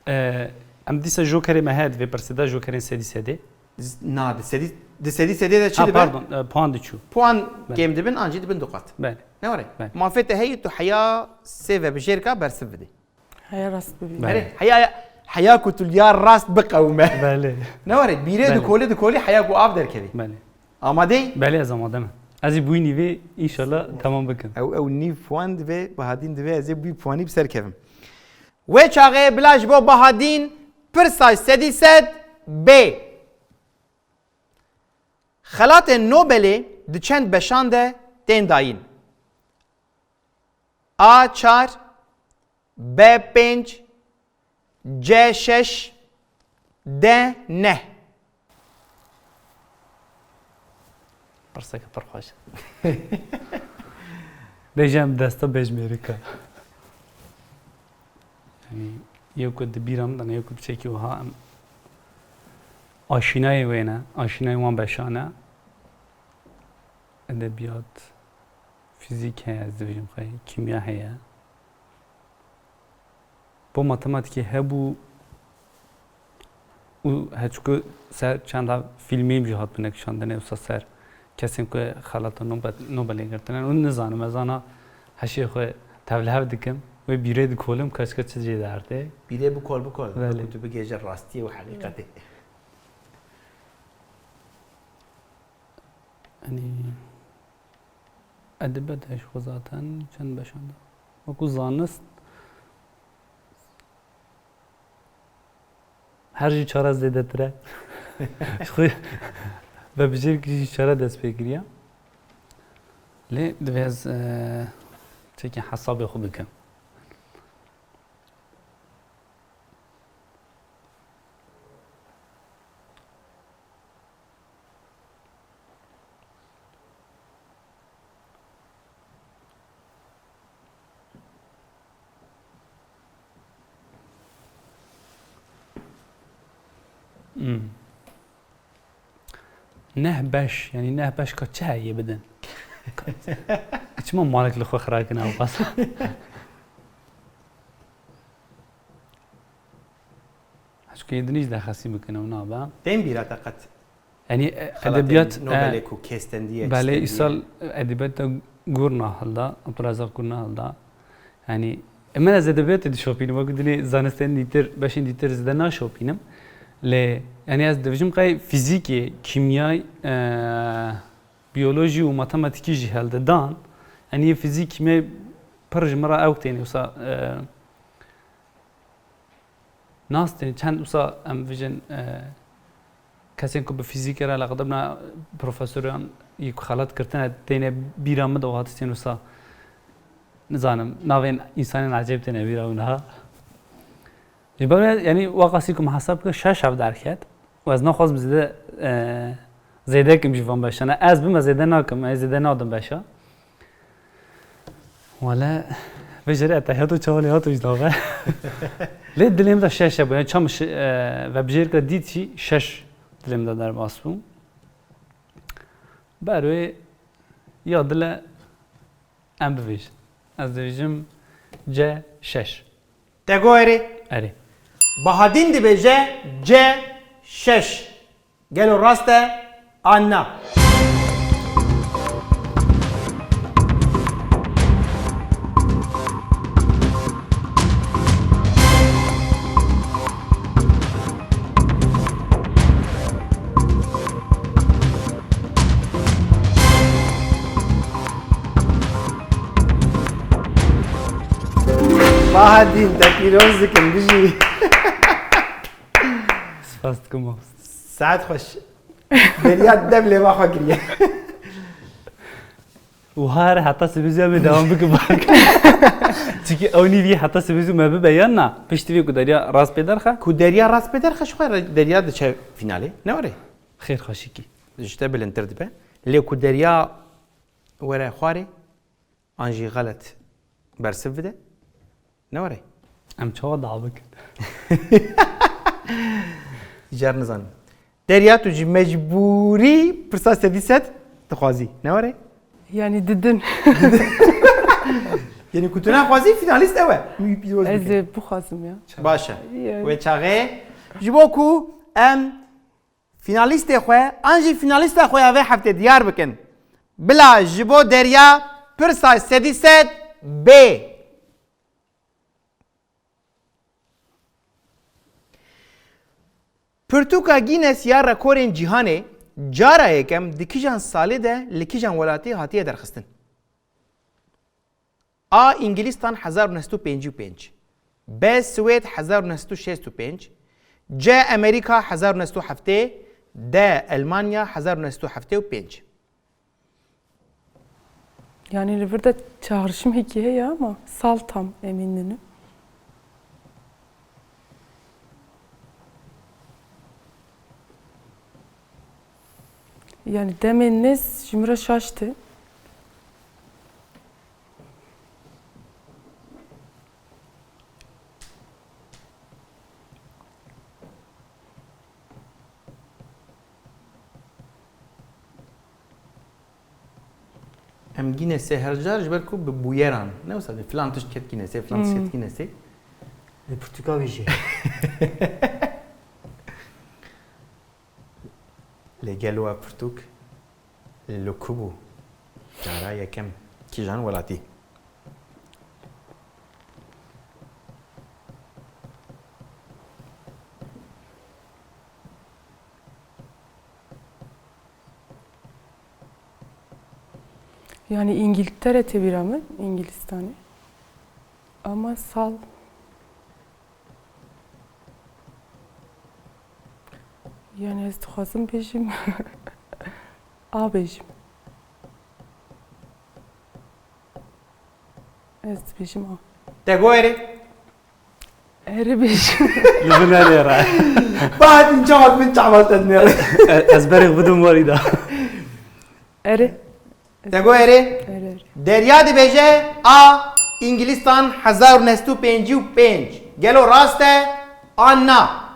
E, em dîsa jokerê me heye di vê pirsê de, jokerên sedî sedê. Z-, na, di sedî, di sedî sedê de çi Ha, dibe? Pardon, e, puan diçû. Puan Belê. kêm dibin, an jî dibin du qat. Belê. Ne were? Belê. Mafê te heye tu heya sê vebijêrka bersiv bidî. Heya rast bibî. Belê. Erê, heya, heya ku tu liya rast biqewime. Belê. Ne were? Bîrê Belê. dikolî, dikolî heya ku av derkevî. Belê. Amadeyî? Belê, ez amade me. Ez ê bûyî nîvê înşallah tamam bikim. Ew, ew nîv puan divê, Bahadîn divê, ez ê bûyî puanî bi ser kevim. Wê çaxê bila ji bo Bahadîn pirsa sedî sed bê. Xelatên Nobelê di çend beşan de tên dayîn? A çar, B pênc, C şeş, D neh. Pirseke pir xweş. Bêje em desta bêjmêrika. Yanî, yê ku di bîra min de ne, yê ku piçekî wiha em aşînayê wê ne, aşînayê wan beşan e. Edebiyat, fîzîk heye, ez dibêjim xwe, kîmya heye. Bo matematîkê hebû û heçku ser çenda fîlmî jî hatibûne kişandinê, wisa ser kesên ku xelata Nobel, Nobelê girtine. Û nizanim, ez ana heşê xwe tevlihev dikim, wê bîrê dikolim, kaçka çi jê derdê. Bîrê bikol, bikol. Belê. Ku tu bigêje rastiyê û heqîqetê. Yanî, edebiyat heye ji xwe zaten çend beşan de. Wekû zanist, her jî çare zêdetir e. Ji xwe vebijêrkî jî çare dest pê kiriye. Lê divê ez, e, çekên hesabê xwe bikim. Hmm. Neh beş, yanî neh beş ka çi heye bidin? Çima malik li xwe xira kine ew qas? Hişkê din jî dexesî bikin, ew nabe. Tên bîra te qet? Yanî, e, Xelatên edebiyat, Nobelê e, ku kê stendiye, belê, çi stendiye? Îsal edebiyat de Gurna hilda, Abdulrezak Gurna hilda. Yanî, e, min ez edebiyatê dişopînim, wekî dinê zanistên dîtir, beşên dîtir zêde naşopînim. Lê, yanî, ez dibêjim qey fîzîkê, kîmyay, e, biyolojî û matematîkî jî hildidan. Yanî, fîzîk, kîmyay pir ji min re ew têne wisa, e, Nas tên çend wisa em vijin, e, kesên ku bi fîzîkê re eleqedar bûne, profesoran yê ku xelat girtine, têne bîra min de û hatî tên wisa, nizanim, navên însanên ecêb têne bîra wî niha. Ji ber wê, yanî, waqasî ku min hesab kir, şeş ev derket. Û ez naxwazim zêde, e, zêde kim ji van beşan. Ez bim, ez zêde nakim, ez zêde nadim beşa. Wele, Vêjere Etehiyat û çawanê hato ji nave. Lê dilê min de şeş hebû. Yani çam şi-, e, vebijêrka dît jî şeş dilê min de derbas bû. Ber wê ya dile em bivêjin. Ez dibêjim C şeş. Te got erê? Erê. Bahadîn dibêje C şeş. Gelo rast e an na? Bahadîn, te pîroz dikim, bijî. Spas dikim, mamoste. Saet xweş. Derya dev lêva xwe kiriye. Û her heta sibê zû em ê dewam bikin bak. Çikî ew nîvî heta sibê zû me bibe yan na. Piştî vê ku Derya rast pê derxe. Ku Derya rast pê derxe, ji xwe re Derya diçe fînalê. Ne were? Xêr xweşikî. Ji te bilindtir dibe. Lê ku Derya were xwarê, an jî xelet bersiv bide. Ne were? Em çawa dawî bikin? Car nizanim. Derya, tu jî mecbûrî pirsa sedî sed dixwazî. Ne were? Yani didin. Yani ku tu naxwazî, fînalîst ew e. Wî pîroz Ez bikin. ê bixwazim ya. Baş e. Yani. Wê çaxê ji bo ku em fînalîstê xwe an jî fînalîsta xwe ya vê heftê diyar bikin. Bila ji bo Derya pirsa sedî sed bê. Pirtûka Guinness ya rekorên cîhanê cara yekem di kîjan salê de li kîjan welatî hatiye derxistin? A. Îngilîstan hezar û neh sed û pêncî û pênc. B. Swêd hezar û neh sed û şêst û pênc. C. Amerîka hezar û neh sed û heftê. D. Elmanya hezar û neh sed û heftê û pênc. Yani li vir de çağrışımekî heye ama sal tam emin ninim. Yani demên nêz ji min re şaş tê. Em Guinnessê her car ji ber ku bi bûyeran, ne wisa filan tişt ket Guinnessê, filan tişt ket Hmm. Guinnessê. Li pirtûka wî jî. Lê gelo ev pirtûk li ku bû? Cara yekem kîjan welatî? Yani İngiltere tê bîra min, Îngilîstanê. Ama sal. Yani ez dixwazim bêjim. A bêjim. Ez dibêjim A. Te got erê? Erê bêjim. Li vin erê re. Bahat min çavat min çavat ez nêre. E-, ez berê bidim warî da. Erê. Te got erê? Erê, erê. Derya dibêje A, Îngilîstan hezar û neh sed û pêncî û pênc. Gelo rast e an na?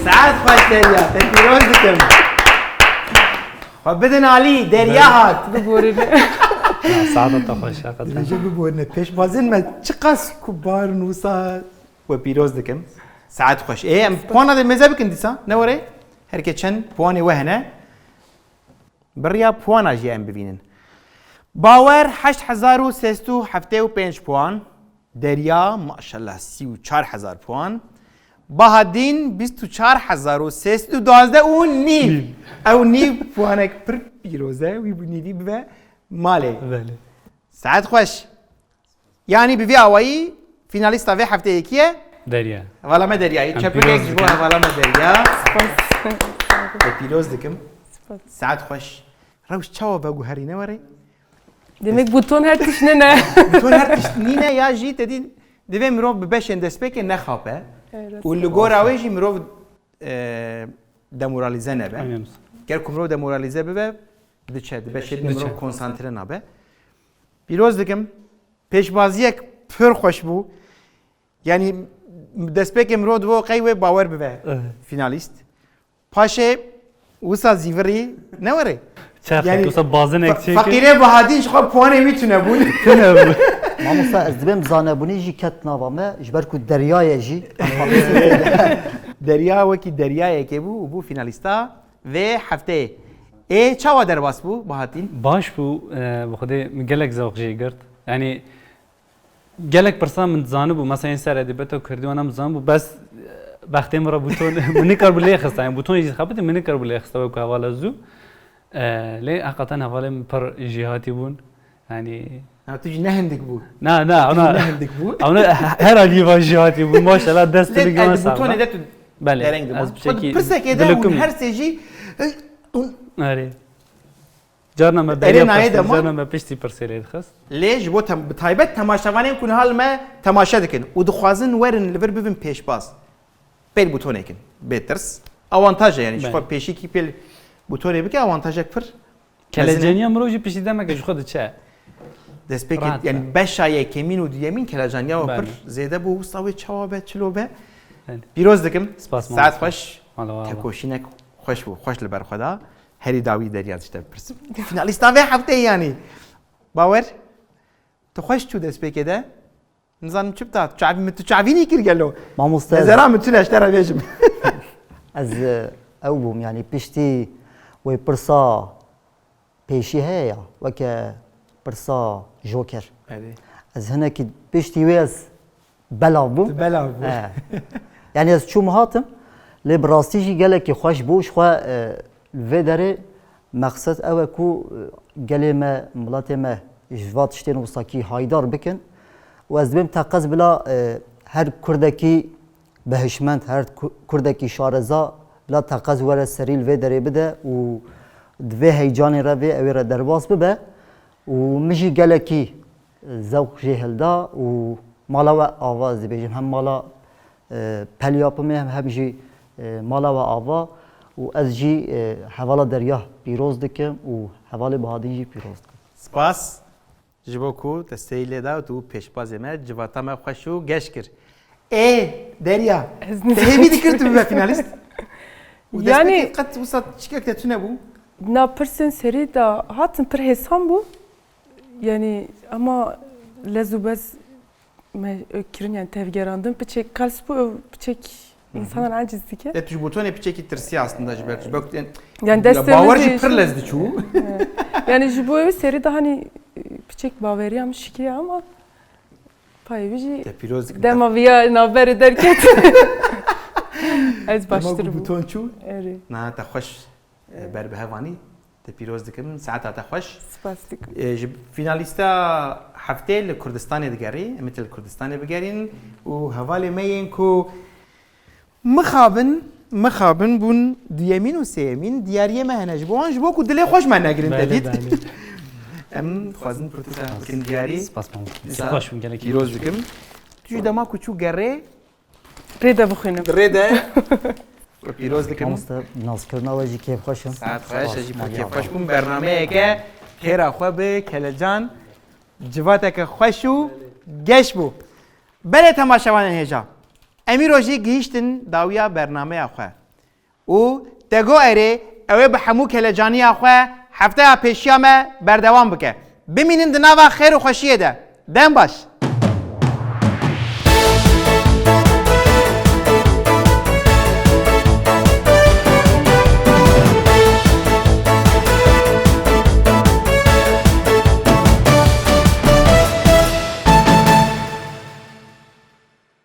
Saet xweş Derya, te pîroz dikim. Xwe bidin alî, Derya hat. Biborîne. Saeta te xweş, heqeten. Dibêje biborîne. Pêşbazên me çiqas ku bar nûsa. We pîroz dikim. Saet xweş. Ê, em puana de mêze bikin dîsa. Ne were? Her ke çend puanê we hene. Bi riya puana jî em bivînin. Bawer heşt hezar û sê sed û heftê û pênc puan. Derya, maşallah, sî û çar hezar puan. Bahadîn, bîst û çar hezar û sê sed û duwazdeh û nîv. Nîv. Ew nîv puanek pir pîroz e, wî bi nîvî bibe malê. Belê. Saet xweş. Yanî bi vî awayî fînalîsta vê hefteyê kî ye? Derya. Hevala me Deryayê. Em Çepikek pîroz ji bo dikin. Hevala me Derya. Spas. Te pîroz dikim. Saet xweş. Rewş çawa veguherîne were? Demek buton her tişt nene. Buton her tişt nîne ya jî te dî divê mirov bi beşên destpêkê nexape. Evet. Û li gora wê jî mirov, e, demoralize nebe. Aynen. Ger ku mirov demoralize bibe, diçe, di beşê din mirov konsantre nabe. Pîroz dikim. Pêşbaziyek pir xweş bû. Yanî destpêkê mirov dibe qey wê bawer bibe. Evet. Finalîst. Paşê wisa zîvirî ne were? Çaxek, yanî wisa bazinek fe-, çêkir. Feqîrê Bahadîn ji xwe puanê wî tune bûn. Tune bû. Mamosta, ez dibêm zanebûnî jî ket nava me, ji ber ku derya ye jî. Derya wekî deryayekê bû û bû finalîsta vê hefteyê. Ê, çawa derbas bû Bahatîn? Baş bû, e, bi xwedê min gelek zewq jê girt. Yanî, gelek pirsa min dizanibû, mesela yên ser edebiyata kurdî wana min dizanibû, bes, e, bextê min re bûton, min nikarbû lê xista, yani bûton jî dixebitî, min nikarbû lê xista wek ku hevala zû. E, lê heqeten hevalê min pir jêhatî bûn. Yani. Ha, tu jî ne hindik bû. Na, na, ona, ne hindik bû. Ona her alî va jêhatî bûn. Maşallah, dest. Lê li gana bûtonê de tu. Belê, dereng de ez bûn. Piçekî pirsekê de hûn her sê jî, e, hûn. Erê. Carna me beriya pirsê, carna me piştî pirsê lê dixist. Lê ji bo tem-, bi taybet temaşevanên ku niha li me temaşe dikin û dixwazin werin li vir bibin pêşbaz. Pêl bûtonê kin. Bê tirs. Awantaj e, yani ji xwe pêşîkî pêl bûtonê bike, awantajek pir mezin e. Keleceniya mirov jî piştî demeke ji xwe diçe. Destpêkê, yani beşa yekemîn û duyemîn kelecaniya we pir zêde bû, wisa wê çawa be, çilo be. Pîroz dikim. Spas, saet xweş. Tekoşînek xweş bû, xweş li ber xwe da. Herî dawî derya ji te bipirsim. Finalîsta vê hefteyê yanî. Bawer, tu xweş çû destpêkê de. Nizanim çi bita, tu çav-, min tu çavînî kir gelo? Mamoste, ez- Nezera min tune ji te re bêjim. Ez, e, ew bûm, yanî piştî wê pirsa pêşî heye ya, weke pirsa joker. Erê. Ez hinekî piştî wê ez belav bûm. Tu belav bû. He. Yanî ez çûm hatim, lê bi rastî jî gelekî xweş bû. Ji xwe, e, li vê derê mexsed ew e ku, e, gelê me, miletê me ji va tiştên wisakî haydar bikin. Û ez dibêm teqez bila, e, her kurdekî bi hişmend, her ku-, kurdekî şareza bila teqez were serî li vê derê bide û di vê heyecanê re vê ew ê re derbas bibe. Û min jî gelekî zewq jê hilda û mala we ava, ez dibêjim, hem mala, e, Pelyapimê hem, hem jî, e, mala we ava û ez jî, e, hevala Derya pîroz dikim û hevalê Bahadîn jî pîroz dikim. Spas. Ji bo ku te sêy lê da û tu pêşbazê me, civata me xweş û geş kir. Ê, Derya, te hêvî dikir tu bibe finalîst? Û destpêkê qet wisa çikek te tune bû? Na pirsên serî de hatin pir hêsan bû. Yanî, ama lez û bez me kirin, yani tevgerandin. Piçek qels bû, ew piçek Hı hı. Însanan aciz dike. E, tu ji bo tonê piçekî tirsiye aslında ji ber, ji ber ku, yani, destê bawer min jî jî pir lez diçû. Evet. Yani ji bo ew serî de hani, e, piçek baweriya min şikiriye ama payê wî jî. Te pîroz dikim. Dema viya navberê derket. Ez baştir bûm. Dema ku bûton çû? Erê. Na, te xweş, e, ber bi hev anî. Te pîroz dikim, saeta te xweş. Spas dikim. E, ji finalîsta heftê li Kurdistanê digerî, em ê te li Kurdistanê bigerîn û hevalê me yên ku mixabin, mixabin bûn duyemîn û sêyemîn diyariyê me hene ji bo wan, ji bo ku dilê xweş me negirin te dît. Belê, belê. Em dixwazin pirtûka bikin diyarî. Spas, mamoste. Dîsa xweş bûn, gelekî pîroz dikim. Tu ji dema ku çû gerê, Rê de bixwînim. Di rê de. Pîroz dikim. Mamoste, nazkirina we jî kêfxweş im. Saet xweş, ez jî pir kêfxweş bûm. Bernameyeke têra xwe bi Kelecan, civateke xweş û geş bû. Belê temaşevanên hêja. Em îro jî gihîştin dawiya bernameya xwe. Û te got erê, ew ê bi hemû kelecaniya xwe hefteya pêşiya me berdewam bike. Bimînin di nava xêr û xweşiyê de. Dem baş.